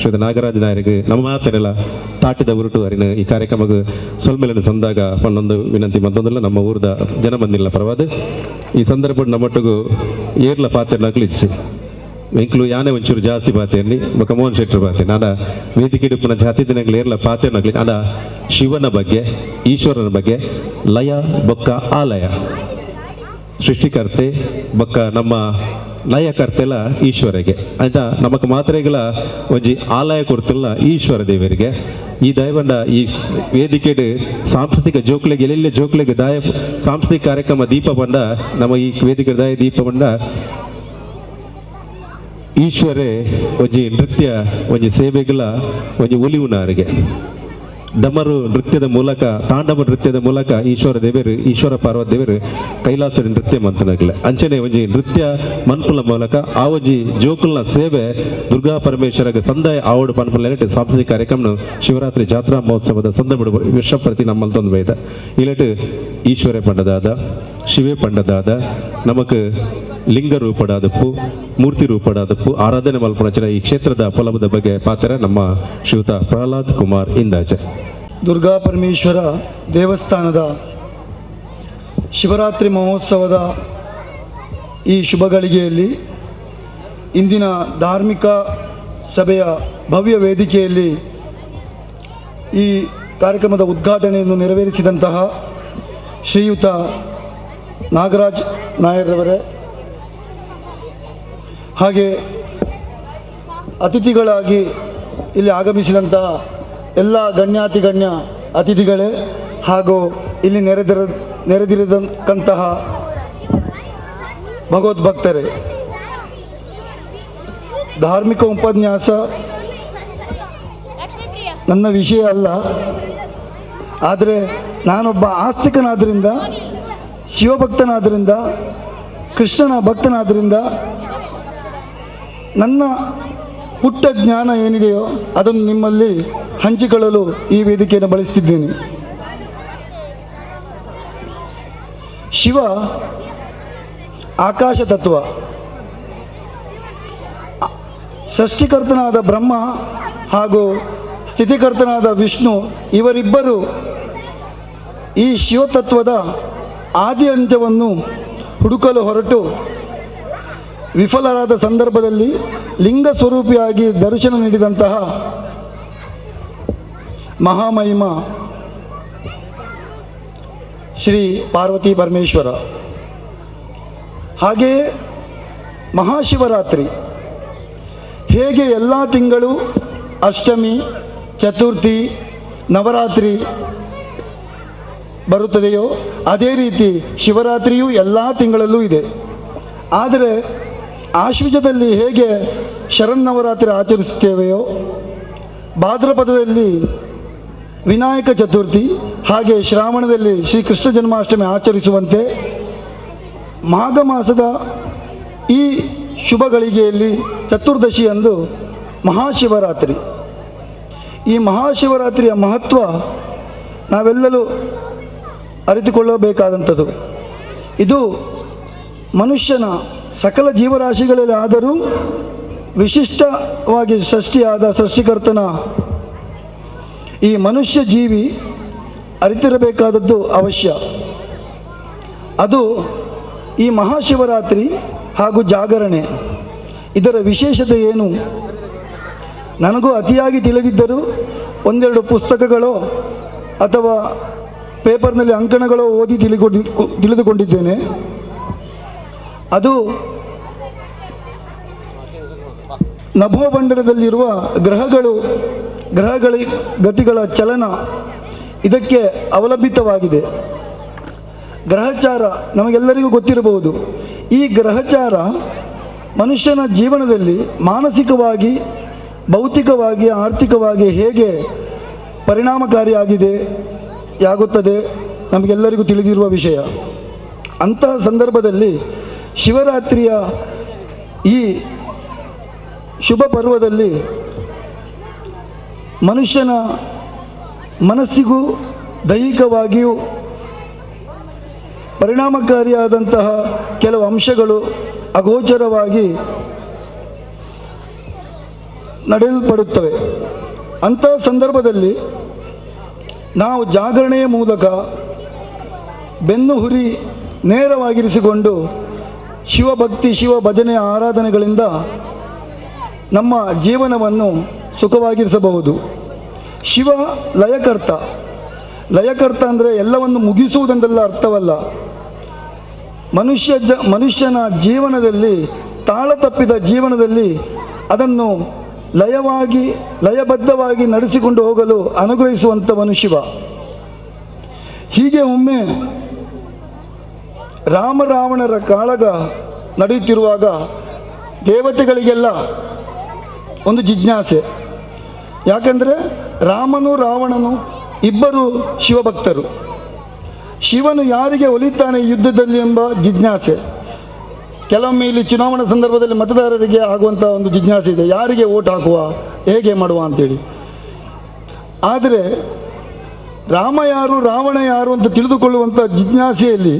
ಶ್ರೀ ನಾಗರಾಜ ನಾಯರಿಗೆ ನಮ್ಮ ಮಾತರೆಲ್ಲ ತಾಟಿದ ಉರುಟು ಅರಿನ ಈ ಕಾರ್ಯಕ್ರಮಕ್ಕೆ ಸೊಲ್ಮೆಲನ್ನು ಸಂದಾಗ ಒಂದೊಂದು ವಿನಂತಿ ಮತ್ತೊಂದಲ್ಲ ನಮ್ಮ ಊರದ ಜನ ಬಂದಿಲ್ಲ ಪರವಾದ ಈ ಸಂದರ್ಭ ನಮ್ಮೊಟ್ಟಿಗೂ ಏರ್ಲ ಪಾತ್ರೆ ನಕಲಿಚ್ಚು ಎಂಕ್ಲು ಯಾನೆ ಒಂಚೂರು ಜಾಸ್ತಿ ಪಾತೆಯಲ್ಲಿ ಬೊಕ್ಕ ಮೋಹನ್ ಶೆಟ್ಟರು ಪಾತೆ ನಾಡ ವೇದಿಕೆ ಡುಪ್ಪುನ ಜಾತಿ ದಿನಗಳು ಏರ್ಲ ಪಾತೆ ನಕಲಿ ಆಡ ಶಿವನ ಬಗ್ಗೆ ಈಶ್ವರನ ಬಗ್ಗೆ ಲಯ ಬೊಕ್ಕ ಆಲಯ ಸೃಷ್ಟಿಕರ್ತೆ ಬೊಕ್ಕ ನಮ್ಮ ಲಯಕರ್ತೆಲ್ಲ ಈಶ್ವರಗೆ ಆಯ್ತಾ ನಮಕ್ ಮಾತ್ರೆಗಳ ಒಂಜಿ ಆಲಯ ಕೊಡ್ತಿಲ್ಲ ಈಶ್ವರ ದೇವರಿಗೆ. ಈ ದಯವಂಡ ಈ ವೇದಿಕೆಡು ಸಾಂಸ್ಕೃತಿಕ ಜೋಕ್ಲೆಗೆ ಎಲ್ಲೆಲ್ಲ ಜೋಕ್ಲೆಗೆ ದಾಯ ಸಾಂಸ್ಕೃತಿಕ ಕಾರ್ಯಕ್ರಮ ದೀಪ ಬಂಡ ನಮ್ಮ ಈ ವೇದಿಕೆ ದಾಯ ದೀಪ ಬಂಡ ಈಶ್ವರೇ ಒಂಜಿ ನೃತ್ಯ ಒಂಜಿ ಸೇವೆಗಳ ಒಂಜಿ ಒಲಿವುನಾರಿಗೆ ಡಮರು ನೃತ್ಯದ ಮೂಲಕ ತಾಂಡವ ನೃತ್ಯದ ಮೂಲಕ ಈಶ್ವರ ದೇವರು ಈಶ್ವರ ಪಾರ್ವತಿ ದೇವರು ಕೈಲಾಸದ ನೃತ್ಯ ಮಂತನಾಗಲ ಅಂಚನೆ ಒಂಜಿ ನೃತ್ಯ ಮನ್ಪುಲ ಮೂಲಕ ಆ ಒಂಜಿ ಜೋಕುಲ್ನ ಸೇವೆ ದುರ್ಗಾ ಪರಮೇಶ್ವರಗೆ ಸಂದಾಯ ಆವಡು ಪನ್ಪುಲ ಸಾಂಸ್ಕೃತಿಕ ಕಾರ್ಯಕ್ರಮ ಶಿವರಾತ್ರಿ ಜಾತ್ರಾ ಮಹೋತ್ಸವದ ಸಂದರ್ಭ ವಿಶ್ವ ಪ್ರತಿ ನಮ್ಮಲ್ತೊಂದು ಬೈದ ಇಲ್ಲಟ್ಟು ಈಶ್ವರ ಪಂಡದಾದ ಶಿವೆ ಪಂಡದಾದ ನಮಕ್ ಲಿಂಗ ರೂಪಡಾದಪ್ಪು ಮೂರ್ತಿ ರೂಪಡಾದಪ್ಪು ಆರಾಧನೆ ಮಲ್ಪುಣಚನ ಈ ಕ್ಷೇತ್ರದ ಫಲದ ಬಗ್ಗೆ ಪಾತ್ರ ನಮ್ಮ ಶ್ರೀಯುತ ಪ್ರಹ್ಲಾದ್ ಕುಮಾರ್ ಇಂದಾಜೆ. ದುರ್ಗಾ ಪರಮೇಶ್ವರ ದೇವಸ್ಥಾನದ ಶಿವರಾತ್ರಿ ಮಹೋತ್ಸವದ ಈ ಶುಭ ಗಳಿಗೆಯಲ್ಲಿ ಇಂದಿನ ಧಾರ್ಮಿಕ ಸಭೆಯ ಭವ್ಯ ವೇದಿಕೆಯಲ್ಲಿ ಈ ಕಾರ್ಯಕ್ರಮದ ಉದ್ಘಾಟನೆಯನ್ನು ನೆರವೇರಿಸಿದಂತಹ ಶ್ರೀಯುತ ನಾಗರಾಜ್ ನಾಯರ್ರವರೇ, ಹಾಗೆ ಅತಿಥಿಗಳಾಗಿ ಇಲ್ಲಿ ಆಗಮಿಸಿದಂತಹ ಎಲ್ಲ ಗಣ್ಯಾತಿಗಣ್ಯ ಅತಿಥಿಗಳೇ ಹಾಗೂ ಇಲ್ಲಿ ನೆರೆದಿರತಕ್ಕಂತಹ ಭಗವದ್ಭಕ್ತರೇ, ಧಾರ್ಮಿಕ ಉಪನ್ಯಾಸ ನನ್ನ ವಿಷಯ ಅಲ್ಲ, ಆದರೆ ನಾನೊಬ್ಬ ಆಸ್ತಿಕನಾದ್ದರಿಂದ, ಶಿವಭಕ್ತನಾದ್ದರಿಂದ, ಕೃಷ್ಣನ ಭಕ್ತನಾದ್ದರಿಂದ ನನ್ನ ಪುಟ್ಟ ಜ್ಞಾನ ಏನಿದೆಯೋ ಅದನ್ನು ನಿಮ್ಮಲ್ಲಿ ಹಂಚಿಕೊಳ್ಳಲು ಈ ವೇದಿಕೆಯನ್ನು ಬಳಸ್ತಿದ್ದೇನೆ. ಶಿವ ಆಕಾಶ ತತ್ವ, ಸೃಷ್ಟಿಕರ್ತನಾದ ಬ್ರಹ್ಮ ಹಾಗೂ ಸ್ಥಿತಿಕರ್ತನಾದ ವಿಷ್ಣು ಇವರಿಬ್ಬರು ಈ ಶಿವತತ್ವದ ಆದಿ ಅಂತ್ಯವನ್ನು ಹುಡುಕಲು ಹೊರಟು ವಿಫಲರಾದ ಸಂದರ್ಭದಲ್ಲಿ ಲಿಂಗ ಸ್ವರೂಪಿಯಾಗಿ ದರ್ಶನ ನೀಡಿದಂತಹ ಮಹಾಮಹಿಮ Shri Parvati Parameshwara. ಹಾಗೆಯೇ ಮಹಾಶಿವರಾತ್ರಿ ಹೇಗೆ ಎಲ್ಲ ತಿಂಗಳು ಅಷ್ಟಮಿ, ಚತುರ್ಥಿ, ನವರಾತ್ರಿ ಬರುತ್ತದೆಯೋ ಅದೇ ರೀತಿ ಶಿವರಾತ್ರಿಯೂ ಎಲ್ಲ ತಿಂಗಳಲ್ಲೂ ಇದೆ. ಆದರೆ ಆಶ್ವಜದಲ್ಲಿ ಹೇಗೆ ಶರನ್ನವರಾತ್ರಿ ಆಚರಿಸುತ್ತೇವೆಯೋ, ಭಾದ್ರಪದದಲ್ಲಿ ವಿನಾಯಕ ಚತುರ್ಥಿ, ಹಾಗೆ ಶ್ರಾವಣದಲ್ಲಿ ಶ್ರೀ ಕೃಷ್ಣ ಜನ್ಮಾಷ್ಟಮಿ ಆಚರಿಸುವಂತೆ ಮಾಘ ಮಾಸದ ಈ ಶುಭ ಗಳಿಗೆಯಲ್ಲಿ ಚತುರ್ದಶಿಯಂದು ಮಹಾಶಿವರಾತ್ರಿ. ಈ ಮಹಾಶಿವರಾತ್ರಿಯ ಮಹತ್ವ ನಾವೆಲ್ಲರೂ ಅರಿತುಕೊಳ್ಳಬೇಕಾದಂಥದ್ದು. ಇದು ಮನುಷ್ಯನ ಸಕಲ ಜೀವರಾಶಿಗಳಲ್ಲಿ ಆದರೂ ವಿಶಿಷ್ಟವಾಗಿ ಸೃಷ್ಟಿಯಾದ ಸೃಷ್ಟಿಕರ್ತನ ಈ ಮನುಷ್ಯ ಜೀವಿ ಅರಿತಿರಬೇಕಾದದ್ದು ಅವಶ್ಯ. ಅದು ಈ ಮಹಾಶಿವರಾತ್ರಿ ಹಾಗೂ ಜಾಗರಣೆ, ಇದರ ವಿಶೇಷತೆ ಏನು ನನಗೂ ಅತಿಯಾಗಿ ತಿಳಿದಿದ್ದರೂ ಒಂದೆರಡು ಪುಸ್ತಕಗಳೋ ಅಥವಾ ಪೇಪರ್ನಲ್ಲಿ ಅಂಕಣಗಳೋ ಓದಿ ತಿಳಿದುಕೊಂಡಿದ್ದೇನೆ. ಅದು ನಭೋಮಂಡಲದಲ್ಲಿರುವ ಗ್ರಹಗಳ ಗತಿಗಳ ಚಲನ ಇದಕ್ಕೆ ಅವಲಂಬಿತವಾಗಿದೆ. ಗ್ರಹಚಾರ ನಮಗೆಲ್ಲರಿಗೂ ಗೊತ್ತಿರಬಹುದು. ಈ ಗ್ರಹಚಾರ ಮನುಷ್ಯನ ಜೀವನದಲ್ಲಿ ಮಾನಸಿಕವಾಗಿ, ಭೌತಿಕವಾಗಿ, ಆರ್ಥಿಕವಾಗಿ ಹೇಗೆ ಪರಿಣಾಮಕಾರಿಯಾಗಿದೆ ಯಾಗುತ್ತದೆ ನಮಗೆಲ್ಲರಿಗೂ ತಿಳಿದಿರುವ ವಿಷಯ. ಅಂತಹ ಸಂದರ್ಭದಲ್ಲಿ ಶಿವರಾತ್ರಿಯ ಈ ಶುಭ ಪರ್ವದಲ್ಲಿ ಮನುಷ್ಯನ ಮನಸ್ಸಿಗೂ ದೈಹಿಕವಾಗಿಯೂ ಪರಿಣಾಮಕಾರಿಯಾದಂತಹ ಕೆಲವು ಅಂಶಗಳು ಅಗೋಚರವಾಗಿ ನಡೆಯಲ್ಪಡುತ್ತವೆ. ಅಂತಹ ಸಂದರ್ಭದಲ್ಲಿ ನಾವು ಜಾಗರಣೆಯ ಮೂಲಕ ಬೆನ್ನು ಹುರಿ ನೇರವಾಗಿರಿಸಿಕೊಂಡು ಶಿವಭಕ್ತಿ, ಶಿವ ಭಜನೆಯ ಆರಾಧನೆಗಳಿಂದ ನಮ್ಮ ಜೀವನವನ್ನು ಸುಖವಾಗಿರಿಸಬಹುದು. ಶಿವ ಲಯಕರ್ತ. ಲಯಕರ್ತ ಅಂದರೆ ಎಲ್ಲವನ್ನು ಮುಗಿಸುವುದೆಂದೆಲ್ಲ ಅರ್ಥವಲ್ಲ. ಮನುಷ್ಯನ ಜೀವನದಲ್ಲಿ ತಾಳ ತಪ್ಪಿದ ಜೀವನದಲ್ಲಿ ಅದನ್ನು ಲಯವಾಗಿ, ಲಯಬದ್ಧವಾಗಿ ನಡೆಸಿಕೊಂಡು ಹೋಗಲು ಅನುಗ್ರಹಿಸುವಂಥವನು ಶಿವ. ಹೀಗೆ ಒಮ್ಮೆ ರಾಮರಾವಣರ ಕಾಳಗ ನಡೆಯುತ್ತಿರುವಾಗ ದೇವತೆಗಳಿಗೆಲ್ಲ ಒಂದು ಜಿಜ್ಞಾಸೆ. ಯಾಕೆಂದರೆ ರಾಮನು ರಾವಣನು ಇಬ್ಬರು ಶಿವಭಕ್ತರು. ಶಿವನು ಯಾರಿಗೆ ಒಲಿತಾನೆ ಯುದ್ಧದಲ್ಲಿ ಎಂಬ ಜಿಜ್ಞಾಸೆ. ಕೆಲವೊಮ್ಮೆ ಇಲ್ಲಿ ಚುನಾವಣಾ ಸಂದರ್ಭದಲ್ಲಿ ಮತದಾರರಿಗೆ ಆಗುವಂಥ ಒಂದು ಜಿಜ್ಞಾಸೆ ಇದೆ, ಯಾರಿಗೆ ಓಟ್ ಹಾಕುವ, ಹೇಗೆ ಮಾಡುವ ಅಂತೇಳಿ. ಆದರೆ ರಾಮ ಯಾರು, ರಾವಣ ಯಾರು ಅಂತ ತಿಳಿದುಕೊಳ್ಳುವಂಥ ಜಿಜ್ಞಾಸೆಯಲ್ಲಿ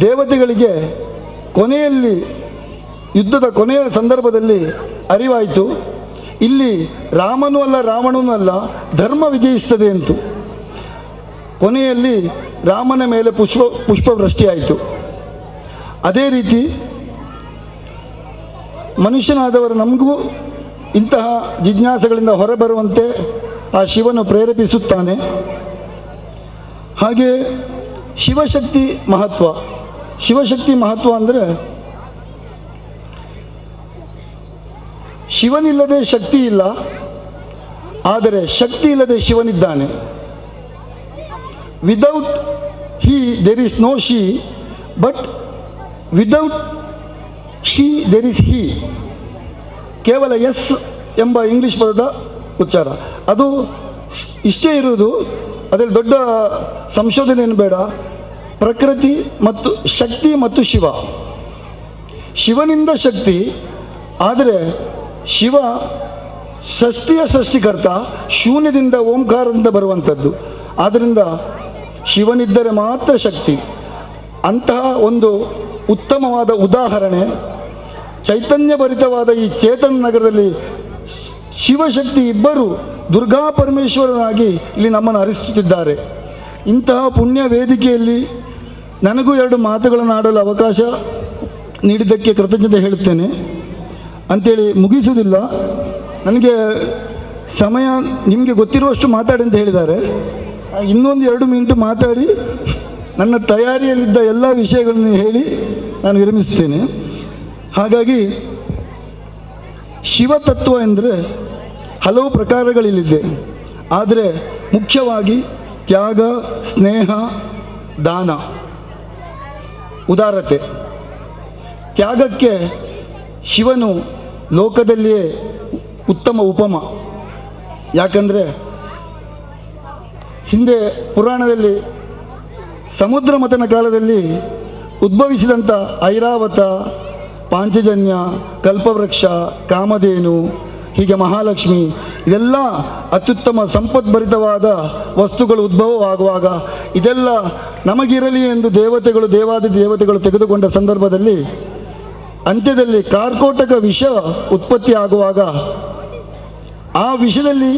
ದೇವತೆಗಳಿಗೆ ಕೊನೆಯಲ್ಲಿ, ಯುದ್ಧದ ಕೊನೆಯ ಸಂದರ್ಭದಲ್ಲಿ ಅರಿವಾಯಿತು, ಇಲ್ಲಿ ರಾಮನೂ ಅಲ್ಲ ರಾವಣನೂ ಅಲ್ಲ, ಧರ್ಮ ವಿಜಯಿಸ್ತದೆ ಅಂತು. ಕೊನೆಯಲ್ಲಿ ರಾಮನ ಮೇಲೆ ಪುಷ್ಪವೃಷ್ಟಿಯಾಯಿತು. ಅದೇ ರೀತಿ ಮನುಷ್ಯನಾದವರು ನಮಗೂ ಇಂತಹ ಜಿಜ್ಞಾಸೆಗಳಿಂದ ಹೊರಬರುವಂತೆ ಆ ಶಿವನು ಪ್ರೇರೇಪಿಸುತ್ತಾನೆ. ಹಾಗೆ ಶಿವಶಕ್ತಿ ಮಹತ್ವ. ಶಿವಶಕ್ತಿ ಮಹತ್ವ ಅಂದರೆ ಶಿವನಿಲ್ಲದೆ ಶಕ್ತಿ ಇಲ್ಲ, ಆದರೆ ಶಕ್ತಿ ಇಲ್ಲದೆ ಶಿವನಿದ್ದಾನೆ. Without he there is no she, but without she there is he. ಕೇವಲ ಎಸ್ ಎಂಬ ಇಂಗ್ಲೀಷ್ ಪದದ ಉಚ್ಚಾರ ಅದು ಇಷ್ಟೇ ಇರುವುದು, ಅದರಲ್ಲಿ ದೊಡ್ಡ ಸಂಶೋಧನೆಯನ್ನು ಬೇಡ. ಪ್ರಕೃತಿ ಮತ್ತು ಶಕ್ತಿ ಮತ್ತು ಶಿವ. ಶಿವನಿಂದ ಶಕ್ತಿ, ಆದರೆ ಶಿವ ಷಷ್ಠಿಯ ಸೃಷ್ಟಿಕರ್ತ, ಶೂನ್ಯದಿಂದ ಓಂಕಾರದಿಂದ ಬರುವಂಥದ್ದು. ಆದ್ದರಿಂದ ಶಿವನಿದ್ದರೆ ಮಾತ್ರ ಶಕ್ತಿ. ಅಂತಹ ಒಂದು ಉತ್ತಮವಾದ ಉದಾಹರಣೆ ಚೈತನ್ಯಭರಿತವಾದ ಈ ಚೇತನ್ ನಗರದಲ್ಲಿ ಶಿವಶಕ್ತಿ ಇಬ್ಬರು ದುರ್ಗಾ ಪರಮೇಶ್ವರನಾಗಿ ಇಲ್ಲಿ ನಮ್ಮನ್ನು ಹರಿಸುತ್ತಿದ್ದಾರೆ. ಇಂತಹ ಪುಣ್ಯ ವೇದಿಕೆಯಲ್ಲಿ ನನಗೂ ಎರಡು ಮಾತುಗಳನ್ನು ಆಡಲು ಅವಕಾಶ ನೀಡಿದ್ದಕ್ಕೆ ಕೃತಜ್ಞತೆ ಹೇಳುತ್ತೇನೆ ಅಂಥೇಳಿ ಮುಗಿಸುವುದಿಲ್ಲ. ನನಗೆ ಸಮಯ ನಿಮಗೆ ಗೊತ್ತಿರುವಷ್ಟು ಮಾತಾಡಿ ಅಂತ ಹೇಳಿದ್ದಾರೆ. ಇನ್ನೊಂದು 2 ಮಿನಿಟ್ ಮಾತಾಡಿ ನನ್ನ ತಯಾರಿಯಲ್ಲಿದ್ದ ಎಲ್ಲ ವಿಷಯಗಳನ್ನು ಹೇಳಿ ನಾನು ವಿರಮಿಸ್ತೇನೆ. ಹಾಗಾಗಿ ಶಿವತತ್ವ ಎಂದರೆ ಹಲವು ಪ್ರಕಾರಗಳಿಲ್ಲಿದೆ, ಆದರೆ ಮುಖ್ಯವಾಗಿ ತ್ಯಾಗ, ಸ್ನೇಹ, ದಾನ, ಉದಾರತೆ. ತ್ಯಾಗಕ್ಕೆ ಶಿವನು ಲೋಕದಲ್ಲಿಯೇ ಉತ್ತಮ ಉಪಮ. ಯಾಕಂದರೆ ಹಿಂದೆ ಪುರಾಣದಲ್ಲಿ ಸಮುದ್ರ ಮಥನ ಕಾಲದಲ್ಲಿ ಉದ್ಭವಿಸಿದಂಥ ಐರಾವತ, ಪಾಂಚಜನ್ಯ, ಕಲ್ಪವೃಕ್ಷ, ಕಾಮಧೇನು, ಹೀಗೆ ಮಹಾಲಕ್ಷ್ಮಿ, ಇದೆಲ್ಲ ಅತ್ಯುತ್ತಮ ಸಂಪದ್ಭರಿತವಾದ ವಸ್ತುಗಳು ಉದ್ಭವವಾಗುವಾಗ ಇದೆಲ್ಲ ನಮಗಿರಲಿ ಎಂದು ದೇವತೆಗಳು, ದೇವಾದಿ ದೇವತೆಗಳು ತೆಗೆದುಕೊಂಡ ಸಂದರ್ಭದಲ್ಲಿ ಅಂತ್ಯದಲ್ಲಿ ಕಾರ್ಕೋಟಕ ವಿಷ ಉತ್ಪತ್ತಿಯಾಗುವಾಗ ಆ ವಿಷದಲ್ಲಿ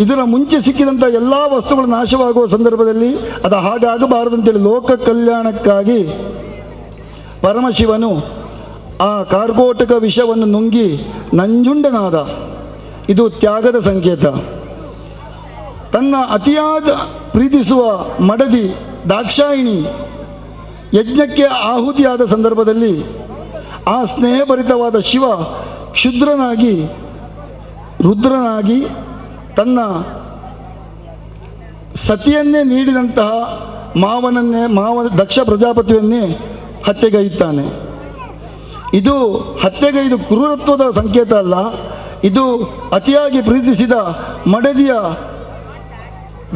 ಇದರ ಮುಂಚೆ ಸಿಕ್ಕಿದಂಥ ಎಲ್ಲ ವಸ್ತುಗಳು ನಾಶವಾಗುವ ಸಂದರ್ಭದಲ್ಲಿ ಅದು ಹಾಗಾಗಬಾರದಂತೇಳಿ ಲೋಕ ಕಲ್ಯಾಣಕ್ಕಾಗಿ ಪರಮಶಿವನು ಆ ಕಾರ್ಕೋಟಕ ವಿಷವನ್ನು ನುಂಗಿ ನಂಜುಂಡನಾದ. ಇದು ತ್ಯಾಗದ ಸಂಕೇತ. ತನ್ನ ಅತಿಯಾದ ಪ್ರೀತಿಸುವ ಮಡದಿ ದಾಕ್ಷಾಯಿಣಿ ಯಜ್ಞಕ್ಕೆ ಆಹುತಿಯಾದ ಸಂದರ್ಭದಲ್ಲಿ ಆ ಸ್ನೇಹಭರಿತವಾದ ಶಿವ ಕ್ಷುದ್ರನಾಗಿ ರುದ್ರನಾಗಿ ತನ್ನ ಸತಿಯನ್ನೇ ನೀಡಿದಂತಹ ಮಾವನನ್ನೇ, ಮಾವ ದಕ್ಷ ಪ್ರಜಾಪತಿಯನ್ನೇ ಹತ್ಯೆಗೈಯುತ್ತಾನೆ. ಇದು ಹತ್ಯೆಗೈದು ಕ್ರೂರತ್ವದ ಸಂಕೇತ ಅಲ್ಲ, ಇದು ಅತಿಯಾಗಿ ಪ್ರೀತಿಸಿದ ಮಡದಿಯ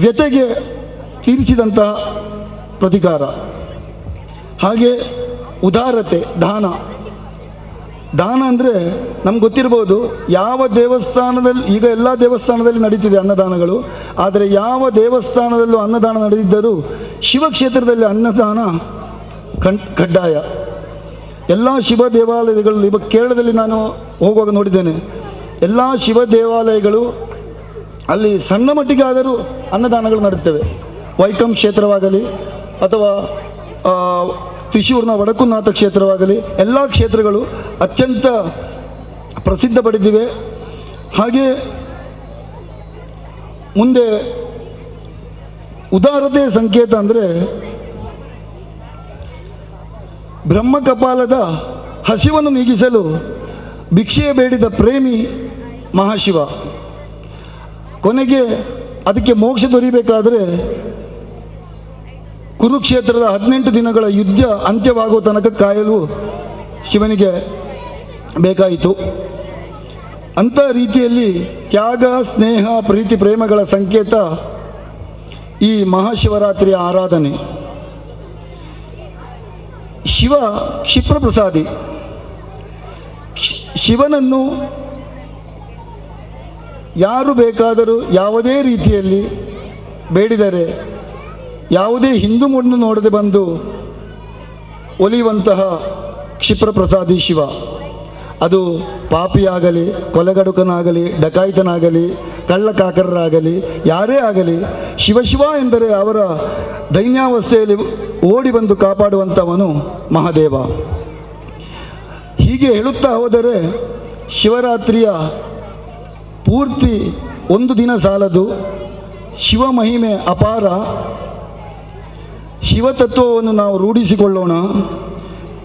ವ್ಯಥೆಗೆ ತೀರಿಸಿದಂತಹ ಪ್ರತಿಕಾರ. ಹಾಗೆ ಉದಾರತೆ, ದಾನ. ದಾನ ಅಂದರೆ ನಮ್ಗೆ ಗೊತ್ತಿರ್ಬೋದು, ಯಾವ ದೇವಸ್ಥಾನದಲ್ಲಿ ಈಗ ಎಲ್ಲ ದೇವಸ್ಥಾನದಲ್ಲಿ ನಡೀತಿದೆ ಅನ್ನದಾನಗಳು, ಆದರೆ ಯಾವ ದೇವಸ್ಥಾನದಲ್ಲೂ ಅನ್ನದಾನ ನಡೆದಿದ್ದರೂ ಶಿವಕ್ಷೇತ್ರದಲ್ಲಿ ಅನ್ನದಾನ ಕಡ್ಡಾಯ. ಎಲ್ಲ ಶಿವ ದೇವಾಲಯಗಳು, ಇವಾಗ ಕೇರಳದಲ್ಲಿ ನಾನು ಹೋಗುವಾಗ ನೋಡಿದ್ದೇನೆ, ಎಲ್ಲ ಶಿವ ದೇವಾಲಯಗಳು ಅಲ್ಲಿ ಸಣ್ಣ ಮಟ್ಟಿಗೆ ಆದರೂ ಅನ್ನದಾನಗಳು ನಡೆಯುತ್ತವೆ. ವೈಕಂ ಕ್ಷೇತ್ರವಾಗಲಿ ಅಥವಾ ತ್ರಿಶೂರ್ನ ವಡಕುನಾಥ ಕ್ಷೇತ್ರವಾಗಲಿ, ಎಲ್ಲ ಕ್ಷೇತ್ರಗಳು ಅತ್ಯಂತ ಪ್ರಸಿದ್ಧ ಪಡೆದಿವೆ. ಹಾಗೆ ಮುಂದೆ ಉದಾರತೆಯ ಸಂಕೇತ ಅಂದರೆ ಬ್ರಹ್ಮಕಪಾಲದ ಹಸಿವನ್ನು ನೀಗಿಸಲು ಭಿಕ್ಷೆಯ ಬೇಡಿದ ಪ್ರೇಮಿ ಮಹಾಶಿವ. ಕೊನೆಗೆ ಅದಕ್ಕೆ ಮೋಕ್ಷ ದೊರೆಯಬೇಕಾದರೆ ಕುರುಕ್ಷೇತ್ರದ 18 ದಿನಗಳ ಯುದ್ಧ ಅಂತ್ಯವಾಗುವ ತನಕ ಕಾಯಲು ಶಿವನಿಗೆ ಬೇಕಾಯಿತು. ಅಂಥ ರೀತಿಯಲ್ಲಿ ತ್ಯಾಗ, ಸ್ನೇಹ, ಪ್ರೀತಿ, ಪ್ರೇಮಗಳ ಸಂಕೇತ ಈ ಮಹಾಶಿವರಾತ್ರಿಯ ಆರಾಧನೆ. ಶಿವ ಕ್ಷಿಪ್ರಪ್ರಸಾದಿ. ಶಿವನನ್ನು ಯಾರು ಬೇಕಾದರೂ ಯಾವುದೇ ರೀತಿಯಲ್ಲಿ ಬೇಡಿದರೆ ಯಾವುದೇ ಹಿಂದೂ ಮುನ್ನು ನೋಡದೆ ಬಂದು ಒಲಿಯುವಂತಹ ಕ್ಷಿಪ್ರಪ್ರಸಾದಿ ಶಿವ. ಅದು ಪಾಪಿಯಾಗಲಿ, ಕೊಲೆಗಡುಕನಾಗಲಿ, ಡಕಾಯಿತನಾಗಲಿ, ಕಳ್ಳಕಾಕರರಾಗಲಿ, ಯಾರೇ ಆಗಲಿ, ಶಿವಶಿವ ಎಂದರೆ ಅವರ ದೈನ್ಯಾವಸ್ಥೆಯಲ್ಲಿ ಓಡಿ ಬಂದು ಕಾಪಾಡುವಂಥವನು ಮಹಾದೇವ. ಹೀಗೆ ಹೇಳುತ್ತಾ ಹೋದರೆ ಶಿವರಾತ್ರಿಯ ಪೂರ್ತಿ ಒಂದು ದಿನ ಸಾಲದು. ಶಿವ ಮಹಿಮೆ ಅಪಾರ. ಶಿವತತ್ವವನ್ನು ನಾವು ರೂಢಿಸಿಕೊಳ್ಳೋಣ.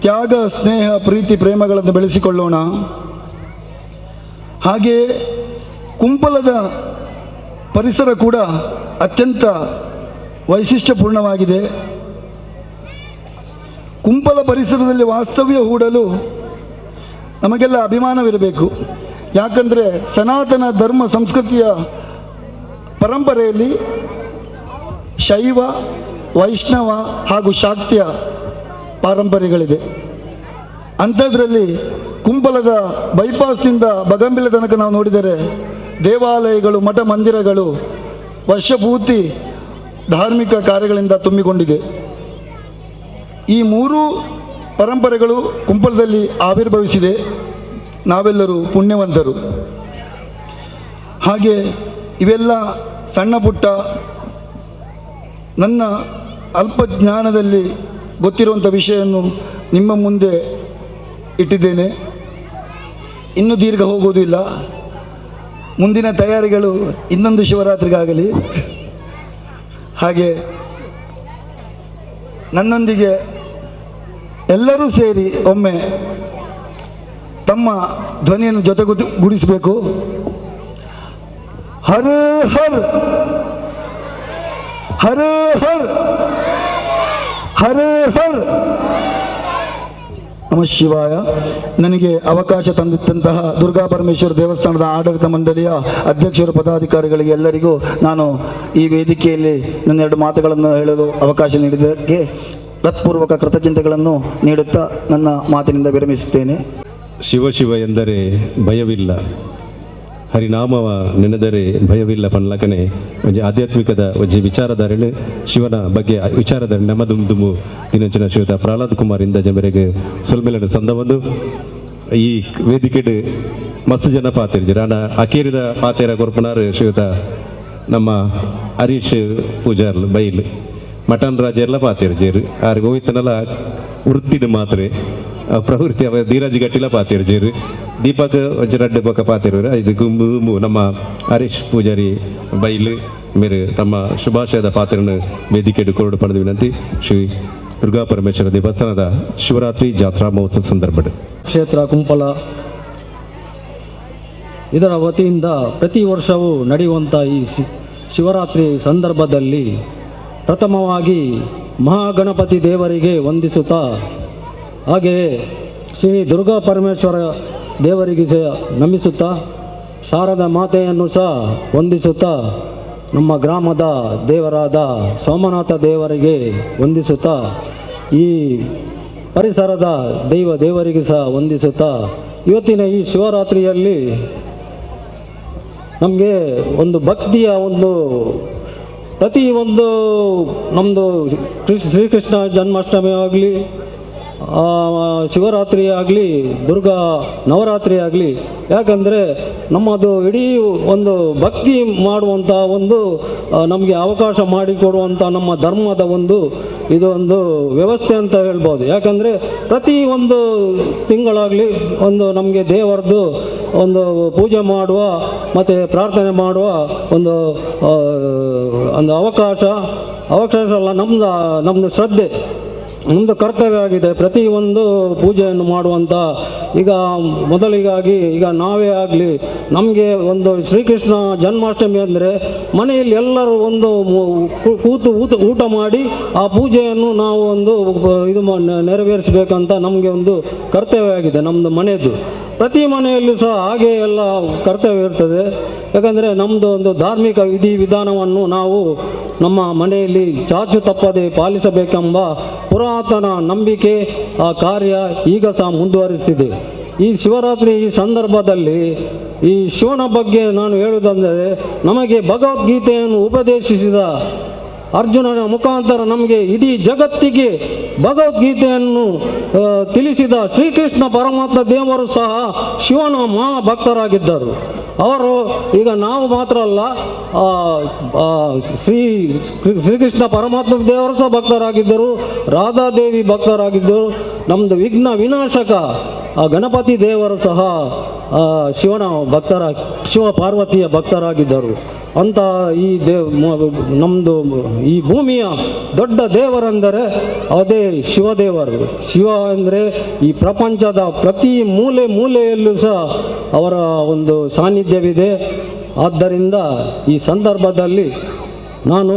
ತ್ಯಾಗ, ಸ್ನೇಹ, ಪ್ರೀತಿ, ಪ್ರೇಮಗಳನ್ನು ಬೆಳೆಸಿಕೊಳ್ಳೋಣ. ಹಾಗೆಯೇ ಕುಂಪಲದ ಪರಿಸರ ಕೂಡ ಅತ್ಯಂತ ವೈಶಿಷ್ಟ್ಯಪೂರ್ಣವಾಗಿದೆ. ಕುಂಪಲ ಪರಿಸರದಲ್ಲಿ ವಾಸ್ತವ್ಯ ಹೂಡಲು ನಮಗೆಲ್ಲ ಅಭಿಮಾನವಿರಬೇಕು. ಯಾಕಂದರೆ ಸನಾತನ ಧರ್ಮ ಸಂಸ್ಕೃತಿಯ ಪರಂಪರೆಯಲ್ಲಿ ಶೈವ, ವೈಷ್ಣವ ಹಾಗೂ ಶಾಕ್ತಿಯ ಪಾರಂಪರ್ಯಗಳಿದೆ. ಅಂಥದ್ರಲ್ಲಿ ಕುಂಪಲದ ಬೈಪಾಸ್ನಿಂದ ಬಗಂಬಿಲ ತನಕ ನಾವು ನೋಡಿದರೆ ದೇವಾಲಯಗಳು, ಮಠ ಮಂದಿರಗಳು ವರ್ಷಪೂರ್ತಿ ಧಾರ್ಮಿಕ ಕಾರ್ಯಗಳಿಂದ ತುಂಬಿಕೊಂಡಿದೆ. ಈ ಮೂರೂ ಪರಂಪರೆಗಳು ಕುಂಪಲದಲ್ಲಿ ಆವಿರ್ಭವಿಸಿದೆ. ನಾವೆಲ್ಲರೂ ಪುಣ್ಯವಂತರು. ಹಾಗೆ ಇವೆಲ್ಲ ಸಣ್ಣ ಪುಟ್ಟ ನನ್ನ ಅಲ್ಪ ಜ್ಞಾನದಲ್ಲಿ ಗೊತ್ತಿರುವಂಥ ವಿಷಯವನ್ನು ನಿಮ್ಮ ಮುಂದೆ ಇಟ್ಟಿದ್ದೇನೆ. ಇನ್ನೂ ದೀರ್ಘ ಹೋಗುವುದಿಲ್ಲ. ಮುಂದಿನ ತಯಾರಿಗಳು ಇನ್ನೊಂದು ಶಿವರಾತ್ರಿಗಾಗಲಿ. ಹಾಗೆ ನನ್ನೊಂದಿಗೆ ಎಲ್ಲರೂ ಸೇರಿ ಒಮ್ಮೆ ತಮ್ಮ ಧ್ವನಿಯನ್ನು ಜೊತೆಗೂಡಿಸಬೇಕು. ಹರ ಹರ್ ಹರ ಹರ್ ಹರ ಹರ್ ನಮಃ ಶಿವಾಯ. ನನಗೆ ಅವಕಾಶ ತಂದಿದ್ದಂತಹ ದುರ್ಗಾ ಪರಮೇಶ್ವರ ದೇವಸ್ಥಾನದ ಆಡಳಿತ ಮಂಡಳಿಯ ಅಧ್ಯಕ್ಷರು, ಪದಾಧಿಕಾರಿಗಳಿಗೆ ಎಲ್ಲರಿಗೂ ನಾನು ಈ ವೇದಿಕೆಯಲ್ಲಿ ನನ್ನೆರಡು ಮಾತುಗಳನ್ನು ಹೇಳಲು ಅವಕಾಶ ನೀಡಿದ್ದಕ್ಕೆ ಹೃತ್ಪೂರ್ವಕ ಕೃತಜ್ಞತೆಗಳನ್ನು ನೀಡುತ್ತಾ ನನ್ನ ಮಾತಿನಿಂದ ವಿರಮಿಸುತ್ತೇನೆ. ಶಿವ ಶಿವ ಎಂದರೆ ಭಯವಿಲ್ಲ, ಹರಿನಾಮವ ನೆನೆದರೆ ಭಯವಿಲ್ಲ ಪನ್ಲಕನೆ ಒಂಜಿ ಆಧ್ಯಾತ್ಮಿಕದ ಒಂಜಿ ವಿಚಾರಧಾರಣೆ, ಶಿವನ ಬಗ್ಗೆ ವಿಚಾರಧಾರಣೆ ನಮ್ಮ ದುಂದುಮು ದಿನಂಚಿನ ಶ್ರೀಯುತ ಪ್ರಹ್ಲಾದ್ ಕುಮಾರ್ ಇಂದ ಜಮರೆಗೆ ಸೊಲ್ಮೆಲನ ಸಂದವಂದು ಈ ವೇದಿಕೆಡ್ ಮಸ್ತ್ ಜನ ಪಾತಿರ್ಜಿ ರಾಣ ಅಕೇರಿದ ಪಾತೇರ ಕೊರ್ಪನಾರ್ ಶ್ರೀಯುತ ನಮ್ಮ ಹರೀಶ್ ಪೂಜಾರ್ಲು ಬೈಲ್ ಮಟನ್ ರಾಜೆಲ್ಲ ಪಾತಿರ್ಜೇರು ಆರು ಗೋವಿತನಲ್ಲ ವೃತ್ತಿದ ಮಾತ್ರೆ ಪ್ರವೃತ್ತಿ ಅವ ಧೀರಾಜ್ ಗಟ್ಟಿಲ ಪಾತಿರ್ಜೇರು ದೀಪಕ್ ಒಂಜಿ ಬೊಕ್ಕ ಪಾತಿರು ಇದು ಗುಂಬು ನಮ್ಮ ಹರೀಶ್ ಪೂಜಾರಿ ಬೈಲ್ ಮೇರೆ ತಮ್ಮ ಶುಭಾಶಯದ ಪಾತ್ರನ ವೇದಿಕೆಡು ಕೊರಡು ಪಡೆದ ವಿನಂತಿ ಶ್ರೀ ದುರ್ಗಾ ಪರಮೇಶ್ವರ ದೇವಸ್ಥಾನದ ಶಿವರಾತ್ರಿ ಜಾತ್ರಾ ಮಹೋತ್ಸವ ಸಂದರ್ಭ ಕ್ಷೇತ್ರ ಕುಂಪಲ ಇದರ ವತಿಯಿಂದ ಪ್ರತಿ ವರ್ಷವೂ ನಡೆಯುವಂಥ ಈ ಶಿವರಾತ್ರಿ ಸಂದರ್ಭದಲ್ಲಿ ಪ್ರಥಮವಾಗಿ ಮಹಾಗಣಪತಿ ದೇವರಿಗೆ ವಂದಿಸುತ್ತಾ, ಹಾಗೆಯೇ ಶ್ರೀ ದುರ್ಗಾ ಪರಮೇಶ್ವರ ದೇವರಿಗೆ ಸಹ ನಮಿಸುತ್ತಾ, ಶಾರದ ಮಾತೆಯನ್ನು ಸಹ ವಂದಿಸುತ್ತಾ, ನಮ್ಮ ಗ್ರಾಮದ ದೇವರಾದ ಸೋಮನಾಥ ದೇವರಿಗೆ ವಂದಿಸುತ್ತಾ, ಈ ಪರಿಸರದ ದೈವ ದೇವರಿಗೆ ಸಹ ವಂದಿಸುತ್ತಾ, ಇವತ್ತಿನ ಈ ಶಿವರಾತ್ರಿಯಲ್ಲಿ ನಮಗೆ ಒಂದು ಭಕ್ತಿಯ ಒಂದು ಪ್ರತಿ ಒಂದು ನಮ್ಮದು ಶ್ರೀಕೃಷ್ಣ ಜನ್ಮಾಷ್ಟಮಿ ಆಗಲಿ, ಶಿವರಾತ್ರಿ ಆಗಲಿ, ದುರ್ಗಾ ನವರಾತ್ರಿ ಆಗಲಿ, ಯಾಕಂದರೆ ನಮ್ಮದು ಇಡೀ ಒಂದು ಭಕ್ತಿ ಮಾಡುವಂಥ ಒಂದು ನಮಗೆ ಅವಕಾಶ ಮಾಡಿಕೊಡುವಂಥ ನಮ್ಮ ಧರ್ಮದ ಒಂದು ಇದೊಂದು ವ್ಯವಸ್ಥೆ ಅಂತ ಹೇಳ್ಬೋದು. ಯಾಕಂದರೆ ಪ್ರತಿ ಒಂದು ತಿಂಗಳಾಗಲಿ ಒಂದು ನಮಗೆ ದೇವರದ್ದು ಒಂದು ಪೂಜೆ ಮಾಡುವ ಮತ್ತು ಪ್ರಾರ್ಥನೆ ಮಾಡುವ ಒಂದು ಒಂದು ಅವಕಾಶ ಅಲ್ಲ, ನಮ್ಮದು ಶ್ರದ್ಧೆ, ನಮ್ಮದು ಕರ್ತವ್ಯ ಆಗಿದೆ ಪ್ರತಿಯೊಂದು ಪೂಜೆಯನ್ನು ಮಾಡುವಂಥ. ಈಗ ಮೊದಲಿಗಾಗಿ ಈಗ ನಾವೇ ಆಗಲಿ ನಮಗೆ ಒಂದು ಶ್ರೀಕೃಷ್ಣ ಜನ್ಮಾಷ್ಟಮಿ ಅಂದರೆ ಮನೆಯಲ್ಲಿ ಎಲ್ಲರೂ ಒಂದು ಕೂತು ಊಟ ಮಾಡಿ ಆ ಪೂಜೆಯನ್ನು ನಾವು ಒಂದು ಇದು ನೆರವೇರಿಸಬೇಕಂತ ನಮಗೆ ಒಂದು ಕರ್ತವ್ಯ ಆಗಿದೆ ನಮ್ಮದು ಮನೆಯದ್ದು. ಪ್ರತಿ ಮನೆಯಲ್ಲೂ ಸಹ ಹಾಗೆ ಎಲ್ಲ ಕರ್ತವ್ಯ ಇರ್ತದೆ. ಯಾಕಂದರೆ ನಮ್ಮದು ಒಂದು ಧಾರ್ಮಿಕ ವಿಧಿ ವಿಧಾನವನ್ನು ನಾವು ನಮ್ಮ ಮನೆಯಲ್ಲಿ ಚಾಚು ತಪ್ಪದೆ ಪಾಲಿಸಬೇಕೆಂಬ ಪುರಾತನ ನಂಬಿಕೆ ಆ ಕಾರ್ಯ ಈಗ ಸಹ ಮುಂದುವರಿಸ್ತಿದೆ. ಈ ಶಿವರಾತ್ರಿ ಈ ಸಂದರ್ಭದಲ್ಲಿ ಈ ಶಿವನ ಬಗ್ಗೆ ನಾನು ಹೇಳುವುದಂದರೆ, ನಮಗೆ ಭಗವದ್ಗೀತೆಯನ್ನು ಉಪದೇಶಿಸಿದ ಅರ್ಜುನನ ಮುಖಾಂತರ ನಮಗೆ ಇಡೀ ಜಗತ್ತಿಗೆ ಭಗವದ್ಗೀತೆಯನ್ನು ತಿಳಿಸಿದ ಶ್ರೀಕೃಷ್ಣ ಪರಮಾತ್ಮ ದೇವರು ಸಹ ಶಿವನ ಮಹಾಭಕ್ತರಾಗಿದ್ದರು. ಅವರು ಈಗ ನಾವು ಮಾತ್ರ ಅಲ್ಲ, ಶ್ರೀಕೃಷ್ಣ ಪರಮಾತ್ಮ ದೇವರು ಸಹ ಭಕ್ತರಾಗಿದ್ದರು, ರಾಧಾದೇವಿ ಭಕ್ತರಾಗಿದ್ದರು, ನಮ್ಮದು ವಿಘ್ನ ವಿನಾಶಕ ಗಣಪತಿ ದೇವರು ಸಹ ಶಿವನ ಭಕ್ತರ, ಶಿವ ಪಾರ್ವತಿಯ ಭಕ್ತರಾಗಿದ್ದರು. ಅಂತ ಈ ನಮ್ಮದು ಈ ಭೂಮಿಯ ದೊಡ್ಡ ದೇವರೆಂದರೆ ಅದೇ ಶಿವದೇವರು. ಶಿವ ಅಂದರೆ ಈ ಪ್ರಪಂಚದ ಪ್ರತಿ ಮೂಲೆ ಮೂಲೆಯಲ್ಲೂ ಸಹ ಅವರ ಒಂದು ಸಾನ್ನಿಧ್ಯವಿದೆ. ಆದ್ದರಿಂದ ಈ ಸಂದರ್ಭದಲ್ಲಿ ನಾನು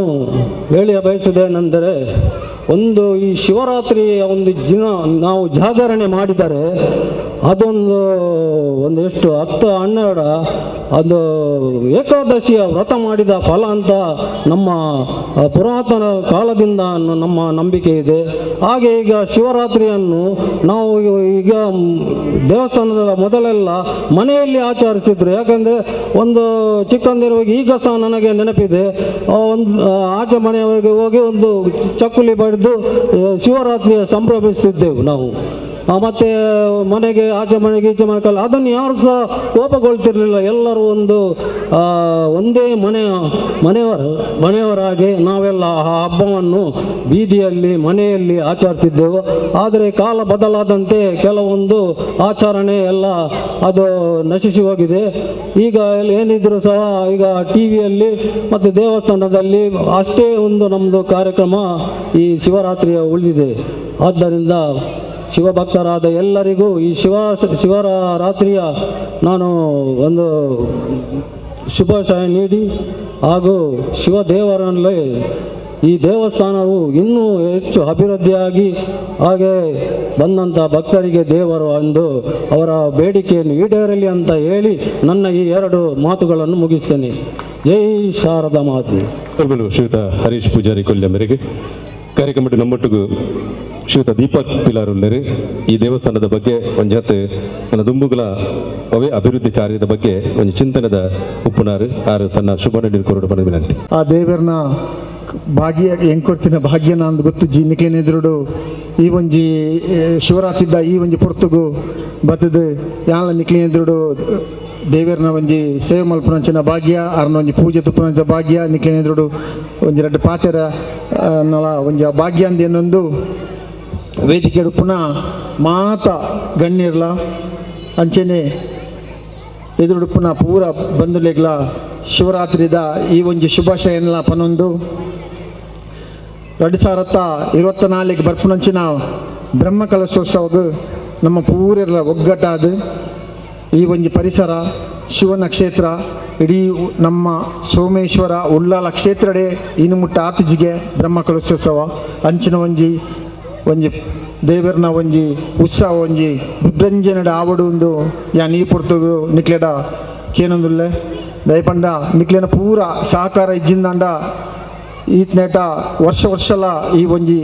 ಹೇಳಿ ಬಯಸುವುದೇನೆಂದರೆ, ಒಂದು ಈ ಶಿವರಾತ್ರಿಯ ಒಂದು ದಿನ ನಾವು ಜಾಗರಣೆ ಮಾಡಿದರೆ ಅದೊಂದು ಒಂದು ಎಷ್ಟು 10 12 ಅದು ಏಕಾದಶಿಯ ವ್ರತ ಮಾಡಿದ ಫಲ ಅಂತ ನಮ್ಮ ಪುರಾತನ ಕಾಲದಿಂದ ನಮ್ಮ ನಂಬಿಕೆ ಇದೆ. ಹಾಗೆ ಈಗ ಶಿವರಾತ್ರಿಯನ್ನು ನಾವು ಈಗ ದೇವಸ್ಥಾನದ ಮೊದಲೆಲ್ಲ ಮನೆಯಲ್ಲಿ ಆಚರಿಸಿದ್ರು. ಯಾಕಂದರೆ ಒಂದು ಚಿಕ್ಕಂದಿರುವಾಗ ಈಗ ಸಹ ನನಗೆ ನೆನಪಿದೆ, ಒಂದು ಆಚೆ ಮನೆಯವರಿಗೆ ಹೋಗಿ ಒಂದು ಚಕ್ಕುಲಿ ಬಡಿದು ಶಿವರಾತ್ರಿಯ ಸಂಭ್ರಮಿಸುತ್ತಿದ್ದೆವು ನಾವು. ಮತ್ತು ಮನೆಗೆ ಆಚೆ ಮನೆಗೆ ಈಚೆ ಮನೆ ಕಲ್ಲು, ಅದನ್ನು ಯಾರು ಸಹ ಕೋಪಗೊಳ್ತಿರಲಿಲ್ಲ. ಎಲ್ಲರೂ ಒಂದು ಒಂದೇ ಮನೆಯವರಾಗಿ ನಾವೆಲ್ಲ ಆ ಹಬ್ಬವನ್ನು ಬೀದಿಯಲ್ಲಿ ಮನೆಯಲ್ಲಿ ಆಚರಿಸಿದ್ದೆವು. ಆದರೆ ಕಾಲ ಬದಲಾದಂತೆ ಕೆಲವೊಂದು ಆಚರಣೆ ಎಲ್ಲ ಅದು ನಶಿಸಿ ಹೋಗಿದೆ. ಈಗ ಏನಿದ್ರೂ ಸಹ ಈಗ ಟಿ ವಿಯಲ್ಲಿ ಮತ್ತು ದೇವಸ್ಥಾನದಲ್ಲಿ ಅಷ್ಟೇ ಒಂದು ನಮ್ಮದು ಕಾರ್ಯಕ್ರಮ ಈ ಶಿವರಾತ್ರಿಯ ಉಳಿದಿದೆ. ಆದ್ದರಿಂದ ಶಿವಭಕ್ತರಾದ ಎಲ್ಲರಿಗೂ ಈ ಶಿವರಾತ್ರಿಯ ನಾನು ಒಂದು ಶುಭಾಶಯ ನೀಡಿ ಹಾಗೂ ಶಿವದೇವರಲ್ಲಿ ಈ ದೇವಸ್ಥಾನವು ಇನ್ನೂ ಹೆಚ್ಚು ಅಭಿವೃದ್ಧಿಯಾಗಿ ಹಾಗೆ ಬಂದಂಥ ಭಕ್ತರಿಗೆ ದೇವರು ಅಂದು ಅವರ ಬೇಡಿಕೆಯನ್ನು ಈಡೇರಲಿ ಅಂತ ಹೇಳಿ ನನ್ನ ಈ ಎರಡು ಮಾತುಗಳನ್ನು ಮುಗಿಸ್ತೇನೆ. ಜೈ ಶಾರದಾ ಮಾತೆ. ಶ್ರೀಯುತ ಹರೀಶ್ ಪೂಜಾರಿ ಕೊಲ್ಯ ಮೇರೆಗೆ ಕಾರ್ಯಕ್ರಮಕ್ಕೆ ನಮ್ಮೊಟ್ಟಿಗೂ ಶ್ರೀಯುತ ದೀಪಕ್ ಪಿಲಾರುಲ್ಲರು ಈ ದೇವಸ್ಥಾನದ ಬಗ್ಗೆ ಒಂಜಾತೆ ನನ್ನ ದುಂಬುಗಳ ಅವೇ ಅಭಿವೃದ್ಧಿ ಕಾರ್ಯದ ಬಗ್ಗೆ ಒಂದು ಚಿಂತನದ ಉಪ್ಪುನಾರು ಆರು ತನ್ನ ಶುಭ ನೀಡಿ ಕೊರಡು ಬಂದ ವಿನಂತಿ. ಆ ದೇವರನ್ನ ಭಾಗ್ಯ ಹೆಂಗೆ ಕೊಡ್ತೀನಿ ಭಾಗ್ಯನ ಅಂದು ಗೊತ್ತು ಜಿ ನಿಕ್ಲೇನೆದುರುಡು ಈ ಒಂಜಿ ಶಿವರಾತ್ರಿದ್ದ ಈ ಒಂಜಿ ಪೊರ್ತುಗು ಬತ್ತದು ಯಾನ್ಲ ನಿಕ್ಲೇನೆದುರುಡು ದೇವರನ್ನ ಒಂಜಿ ಸೇವೆ ಮಲ್ಪುನಂಚಿನ ಭಾಗ್ಯ ಅರ್ನ ಒಂಜಿ ಪೂಜೆ ತುಪ್ಪುನಂಚಿನ ಭಾಗ್ಯ ನಿಕ್ಲೇನೆದುರುಡು ಒಂಜಿ ರಡ್ಡು ಪಾತೆರ ನಲ ಒಂಜಿ ಆ ಭಾಗ್ಯ ಅಂದ ಏನೊಂದು ವೇದಿಕೆ ಪುನಃ ಮಾತ ಗಣ್ಯರ್ಲ ಅಂಚೆನೆ ಎದುರುಡು ಪುನಃ ಪೂರ ಬಂಧುಲೆಗ್ಲ ಶಿವರಾತ್ರಿದ ಈ ಒಂಜಿ ಶುಭಾಶಯನ್ಲ ಪನೊಂದು 2024 ಬರ್ಪುನಂಚಿನ ಬ್ರಹ್ಮಕಲಶೋತ್ಸವಕ್ಕೆ ನಮ್ಮ ಪೂರೆಲ್ಲ ಒಗ್ಗಟ್ಟಾದ ಈ ಒಂಜಿ ಪರಿಸರ ಶಿವನ ಕ್ಷೇತ್ರ ಇಡೀ ನಮ್ಮ ಸೋಮೇಶ್ವರ ಉಳ್ಳಾಲ ಕ್ಷೇತ್ರಡೆ ಇನ್ನು ಮುಟ್ಟ ಆತಿಜಿಗೆ ಬ್ರಹ್ಮಕಲಶೋತ್ಸವ ಅಂಚಿನ ಒಂಜಿ ಒಂಜಿ ದೇವರನ ಒಂಜಿ ಉತ್ಸವ ಒಂಜಿ ವಿಭ್ರಂಜನಡ ಆವಡು ಒಂದು ಯಾನ್ ಈ ಪೊರ್ತುಗು ನಿಕ್ಲೆಡ ಕೇನೊಂದುಲ್ಲೆ ದಯಪಂಡ ನಿಕ್ಲೆನ ಪೂರ ಸಹಕಾರ ಇಜ್ಜಿಂದಾಂಡ ಈತ್ನೇಟ ವರ್ಷ ವರ್ಷಲ ಈ ಒಂಜಿ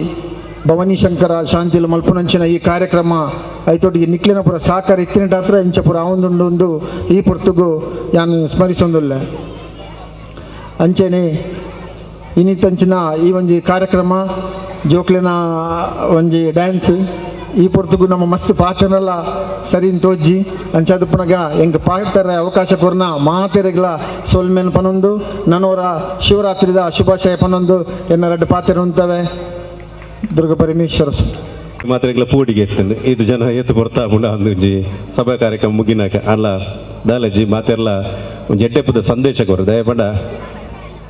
ಭವಾನಿ ಶಂಕರ ಶಾಂತಿಲ ಮಲ್ಪುನಂಚಿನ ಈ ಕಾರ್ಯಕ್ರಮ ಐತೊಟ್ಟಿಗೆ ನಿಕ್ಲಿನ ಪೂರ ಸಹಕಾರ ಇತ್ತಿನಟ ಹತ್ರ ಇಂಚ ಪೂರ ಆವೊಂದುಂಡು ಒಂದು ಈ ಪೊರ್ತುಗು ಯಾನ್ ಸ್ಮರಿಸೊಂದುಲ್ಲೆ. ಅಂಚೆನೆ ಇನ್ನಿತಂಚಿನ ಈ ಒಂಜಿ ಕಾರ್ಯಕ್ರಮ ಜೋಕ್ಲೆನ ಒಂಜಿ ಡ್ಯಾನ್ಸ್ ಈ ಪೊರ್ತುಗು ನಮ್ಮ ಮಸ್ತ್ ಪಾತ್ರನೆಲ್ಲ ಸರಿ ತೋಜಿ ಅಂಚಾದ ಪುನಗ ಎಂಕ್ ಪಾತ್ರ ಅವಕಾಶ ಕೊರ್ನ ಮಾತೆರೆಗ್ಲ ಸೋಲ್ಮೇನ್ ಪನೊಂದು ನನೋರ ಶಿವರಾತ್ರಿದ ಶುಭಾಶಯ ಪನೊಂದು ಎನ್ನ ರಡ್ಡು ಪಾತ್ರ ಉಂತವೆ. ದುರ್ಗ ಪರಮೇಶ್ವರ ಮಾತ್ರೆಗ್ಲ ಪೂಡಿಗೆ ಎತ್ತಂದು ಇದು ಜನ ಎತ್ತು ಬರ್ತಾ ಪುಂಡ ಒಂಜಿ ಸಭಾ ಕಾರ್ಯಕ್ರಮ ಮುಗಿನಾಕ ಅಲ್ಲ ದಾಲಜಿ ಮಾತೆರ್ಲ ಒಂಜಿ ಎಡ್ಡೆಪದ ಸಂದೇಶ ಕೊರು ದಯಪಂಡ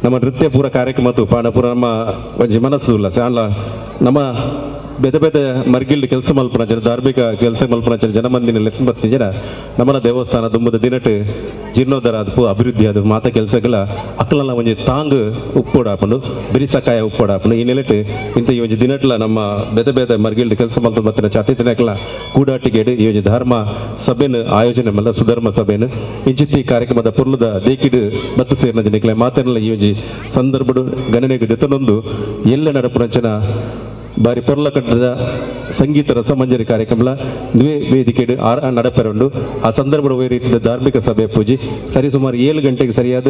ನಮ್ಮ ನೃತ್ಯ ಪೂರ ಕಾರ್ಯಕ್ರಮ ಪಾಂಡ ಪೂರ ನಮ್ಮ ಒಂಜಿ ಮನಸ್ಸು ಇಲ್ಲ ಅಲ್ಲ ನಮ್ಮ ಬೇತೆ ಬೇತೆ ಮರ್ಗಿಲ್ಡ್ ಕೆಲಸ ಮಲ್ಪುನ ಜನ ಧಾರ್ಮಿಕ ಕೆಲಸ ಮಲ್ಪುನ ಜನ ಜನಮಂದಿನ ಲೆಕ್ಕ ಜನ ನಮ್ಮನ ದೇವಸ್ಥಾನ ದುಂಬದ ದಿನಟ್ ಜೀರ್ಣೋದ್ಧಾರ ಆದಪು ಅಭಿವೃದ್ಧಿ ಅದು ಮಾತ ಕೆಲಸಗಳ ಅಕ್ಕಲಲ್ಲ ಒಂಜಿ ತಾಂಗ್ ಉಪ್ಪೋಡಾಪುಂಡು ಬಿರಿಸಕಾಯ ಉಪ್ಪೋಡಾಪುಂಡು ಈ ನೆಲೆಟ್ ಇಂಥ ಈ ಒಂಜಿ ದಿನಟ್ಲ ನಮ್ಮ ಬೇತೆ ಬೇತೆ ಮರ್ಗಿಲ್ಡ್ ಕೆಲಸ ಮಲ್ತ ಬತ್ತಿನ ಚಾತಿನಕ್ಲ ಕೂಡಾಟಿಗೇಡು ಈ ಒಂಜಿ ಧರ್ಮ ಸಭೆನು ಆಯೋಜನೆ ಮಲ್ಲ ಸುಧರ್ಮ ಸಭೆನು ಇಂಚಿತ್ತಿ ಕಾರ್ಯಕ್ರಮದ ಪೊರ್ಲುದ ದೇಕಿಡು ಬತ್ತು ಸೇರಿನ ಜನಕ್ಲೆ ಮಾತೇನಲ್ಲ ಈ ಒಂಜಿ ಸಂದರ್ಭಡು ಗಣನೆಗೆ ದೆತನೊಂದು ಎಲ್ಲ ನಡಪುನಂಚಿನ ಬಾರಿ ಪೊರ್ಲ ಕಟ್ಟದ ಸಂಗೀತ ರಸಮಂಜರಿ ಕಾರ್ಯಕ್ರಮ ದ್ವೇ ವೇದಿಕೆ ನಡಪೆರುಂಡು. ಆ ಸಂದರ್ಭದ ವೇ ರೀತಿಯ ಧಾರ್ಮಿಕ ಸಭೆ ಪೂಜೆ ಸರಿ ಸುಮಾರು 7 ಗಂಟೆಗೆ ಸರಿಯಾದ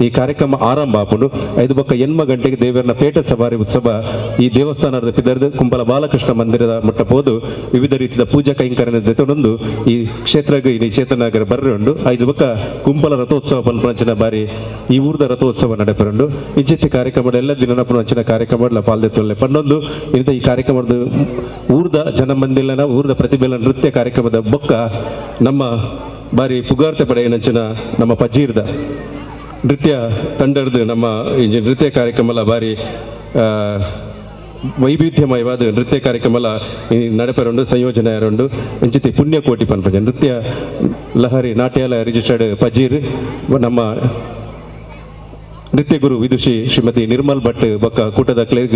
ಈ ಕಾರ್ಯಕ್ರಮ ಆರಂಭ ಆಪುಂಡು. 5 ಬೊಕ್ಕ 8 ಗಂಟೆಗೆ ದೇವರನ ಪೇಟ ಸವಾರಿ ಉತ್ಸವ ಈ ದೇವಸ್ಥಾನದ ಪಿದರ್ದು ಕುಂಬಲ ಬಾಲಕೃಷ್ಣ ಮಂದಿರದ ಮುಟ್ಟಬಹುದು ವಿವಿಧ ರೀತಿಯ ಪೂಜಾ ಕೈಂಕರ್ಯ ದೆತೊಂದು ಈ ಕ್ಷೇತ್ರಕ್ಕೆ ಈ ಕ್ಷೇತ್ರನಗರ ಬರ್ರುಂಡು. 5 ಬೊಕ್ಕ ಕುಂಬಲ ರಥೋತ್ಸವ ಪನ್ಪುನಂಚಿನ ಬಾರಿ ಈ ಊರ್ದ ರಥೋತ್ಸವ ನಡಪೆರುಂಡು. ಇಂಚಿತ್ತಿ ಕಾರ್ಯಕ್ರಮ ಎಲ್ಲ ದಿನ ನಡಪುನಂಚಿನ ಕಾರ್ಯಕ್ರಮ ಪಾಲ್ದೆತ್ತೊಲ್ಲೆ ಪನ್ನೊಂದು ಇಂಥ ಈ ಕಾರ್ಯಕ್ರಮದ ಊರ್ದ ಜನಮಂದಿಲನ ಊರ್ದ ಪ್ರತಿಭೆಲ ನೃತ್ಯ ಕಾರ್ಯಕ್ರಮದ ಬೊಕ್ಕ ನಮ್ಮ ಬಾರಿ ಪುಗಾರ್ತೆ ಪಡೆಯನಂಚಿನ ನಮ್ಮ ಪಜೀರ್ದ ನೃತ್ಯ ತಂಡರ್ದು ನಮ್ಮ ಈ ನೃತ್ಯ ಕಾರ್ಯಕ್ರಮ ಬಾರಿ ವೈವಿಧ್ಯಮಯವಾದ ನೃತ್ಯ ಕಾರ್ಯಕ್ರಮ ನಡಪೆರುಂಡು ಸಂಯೋಜನೆ ಯಾರುಂಡು. ಇಂಚಿತಿ ಪುಣ್ಯಕೋಟಿ ಪನ್ಪಂಜ ನೃತ್ಯ ಲಹರಿ ನಾಟ್ಯಾಲಯ ರಿಜಿಸ್ಟರ್ಡ್ ಪಜೀರ್ ನಮ್ಮ ನೃತ್ಯ ಗುರು ವಿದುಷಿ ಶ್ರೀಮತಿ ನಿರ್ಮಲ್ ಭಟ್ ಬೊಕ್ಕ ಕೂಟದ ಕ್ಲೇಗ್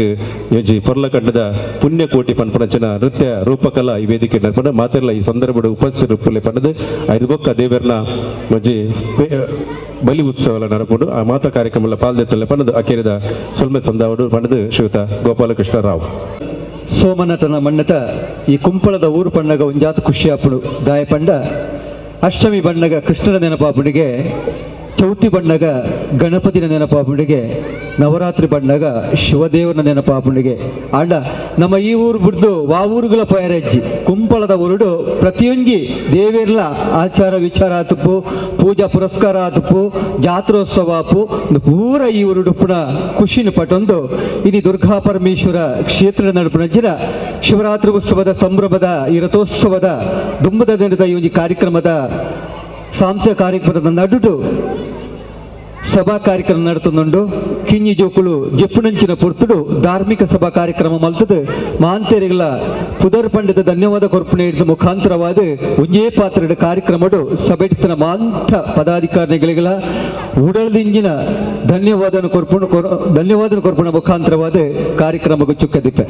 ಯೋಜಿ ಪೊರ್ಲಕಂಡದ ಪುಣ್ಯಕೋಟಿ ಪನ್ಪುನಂಚಿನ ನೃತ್ಯ ರೂಪಕಲಾ ಈ ವೇದಿಕೆ ನಡ್ಪಂಡ ಮಾತೆರ್ಲ ಈ ಸಂದರ್ಭದ ಉಪಸ್ಥಿತರು ಪಂಡದು ಐದು ಬೊಕ್ಕ ದೇವರ್ನ ಒಂಜಿ ಬಲಿ ಉತ್ಸವ ನಡಪುಂಡು. ಆ ಮಾತಾ ಕಾರ್ಯಕ್ರಮ ಪಾಲ್ದೆತ್ತಲೆ ಪಂಡದು ಅಕೇರಿದ ಸೊಲ್ಮೆ ಸಂದಾವಡು ಪಂಡದು ಶ್ರೀಯುತ ಗೋಪಾಲಕೃಷ್ಣ ರಾವ್. ಸೋಮನತನ ಮಣ್ಣತ ಈ ಕುಂಪಳದ ಊರು ಪಣ್ಣಗ ಒಂಜಾತ ಖುಷಿಯಾಪುಡು ದಾಯ ಪಂಡ ಅಷ್ಟಮಿ ಬಣ್ಣಗ ಕೃಷ್ಣನ ನೆನಪಾಪುಣಿಗೆ ಚೌತಿ ಬಣ್ಣಗ ಗಣಪತಿನ ನೆನಪಾಪುಂಡಿಗೆ, ನವರಾತ್ರಿ ಬಣ್ಣಗ ಶಿವದೇವನ ನೆನಪಾಪುಂಡಿಗೆ. ಆಂಡ ನಮ್ಮ ಈ ಊರು ಬಿಡ್ದು ವಾ ಊರುಗಳ ಪಯರಜ್ಜಿ ಕುಂಪಳದ ಊರುಡು ಪ್ರತಿಯೊಂಜಿ ದೇವೇರ್ಲ ಆಚಾರ ವಿಚಾರ ಆತುಪ್ಪು, ಪೂಜಾ ಪುರಸ್ಕಾರ ಆತುಪ್ಪು, ಜಾತ್ರೋತ್ಸವ ಆಪು ಪೂರ ಈ ಊರುಡು ಪುನ ಖುಷಿನ ಪಟೊಂದು ಇನಿ ದುರ್ಗಾ ಪರಮೇಶ್ವರ ಕ್ಷೇತ್ರ ನಡುಪುನಂಚಿನ ಶಿವರಾತ್ರಿ ಉತ್ಸವದ ಸಂಭ್ರಮದ ಈ ರಥೋತ್ಸವದ ದುಂಬದ ದಿನದ ಈ ಒಂಜಿ ಕಾರ್ಯಕ್ರಮದ ಸಾಂಸ್ಯ ಕಾರ್ಯಕ್ರಮದ ನಡುಟು ಸಭಾ ಕಾರ್ಯಕ್ರಮ ನಡತುಂಡು. ಕಿಂಜಿ ಜೋಕುಲು ಜೆಪ್ಪುನಂಚಿನ ಪೊರ್ತುಡು ಧಾರ್ಮಿಕ ಸಭಾ ಕಾರ್ಯಕ್ರಮ ಮಲ್ತದು ಮಾಂತೇರಿಗಳ ಪುದರ್ ಪಂಡಿತ ಧನ್ಯವಾದ ಕೊರ್ಪುಣೆ ಮುಖಾಂತರವಾದ ಒಂಜೇ ಪಾತ್ರದ ಕಾರ್ಯಕ್ರಮಡು ಸಭೆಟಿನ ಮಾಂತ ಪದಾಧಿಕಾರಿಗಳ ಉಡಲ್ದಿಂಜಿನ ಧನ್ಯವಾದ ಕೊರ್ಪುಣ ಧನ್ಯವಾದ ಕೊರ್ಪುಣ ಮುಖಾಂತರವಾದ ಕಾರ್ಯಕ್ರಮಕ್ಕೆ ಚುಕ್ಕದಿಪ್ಪೆ.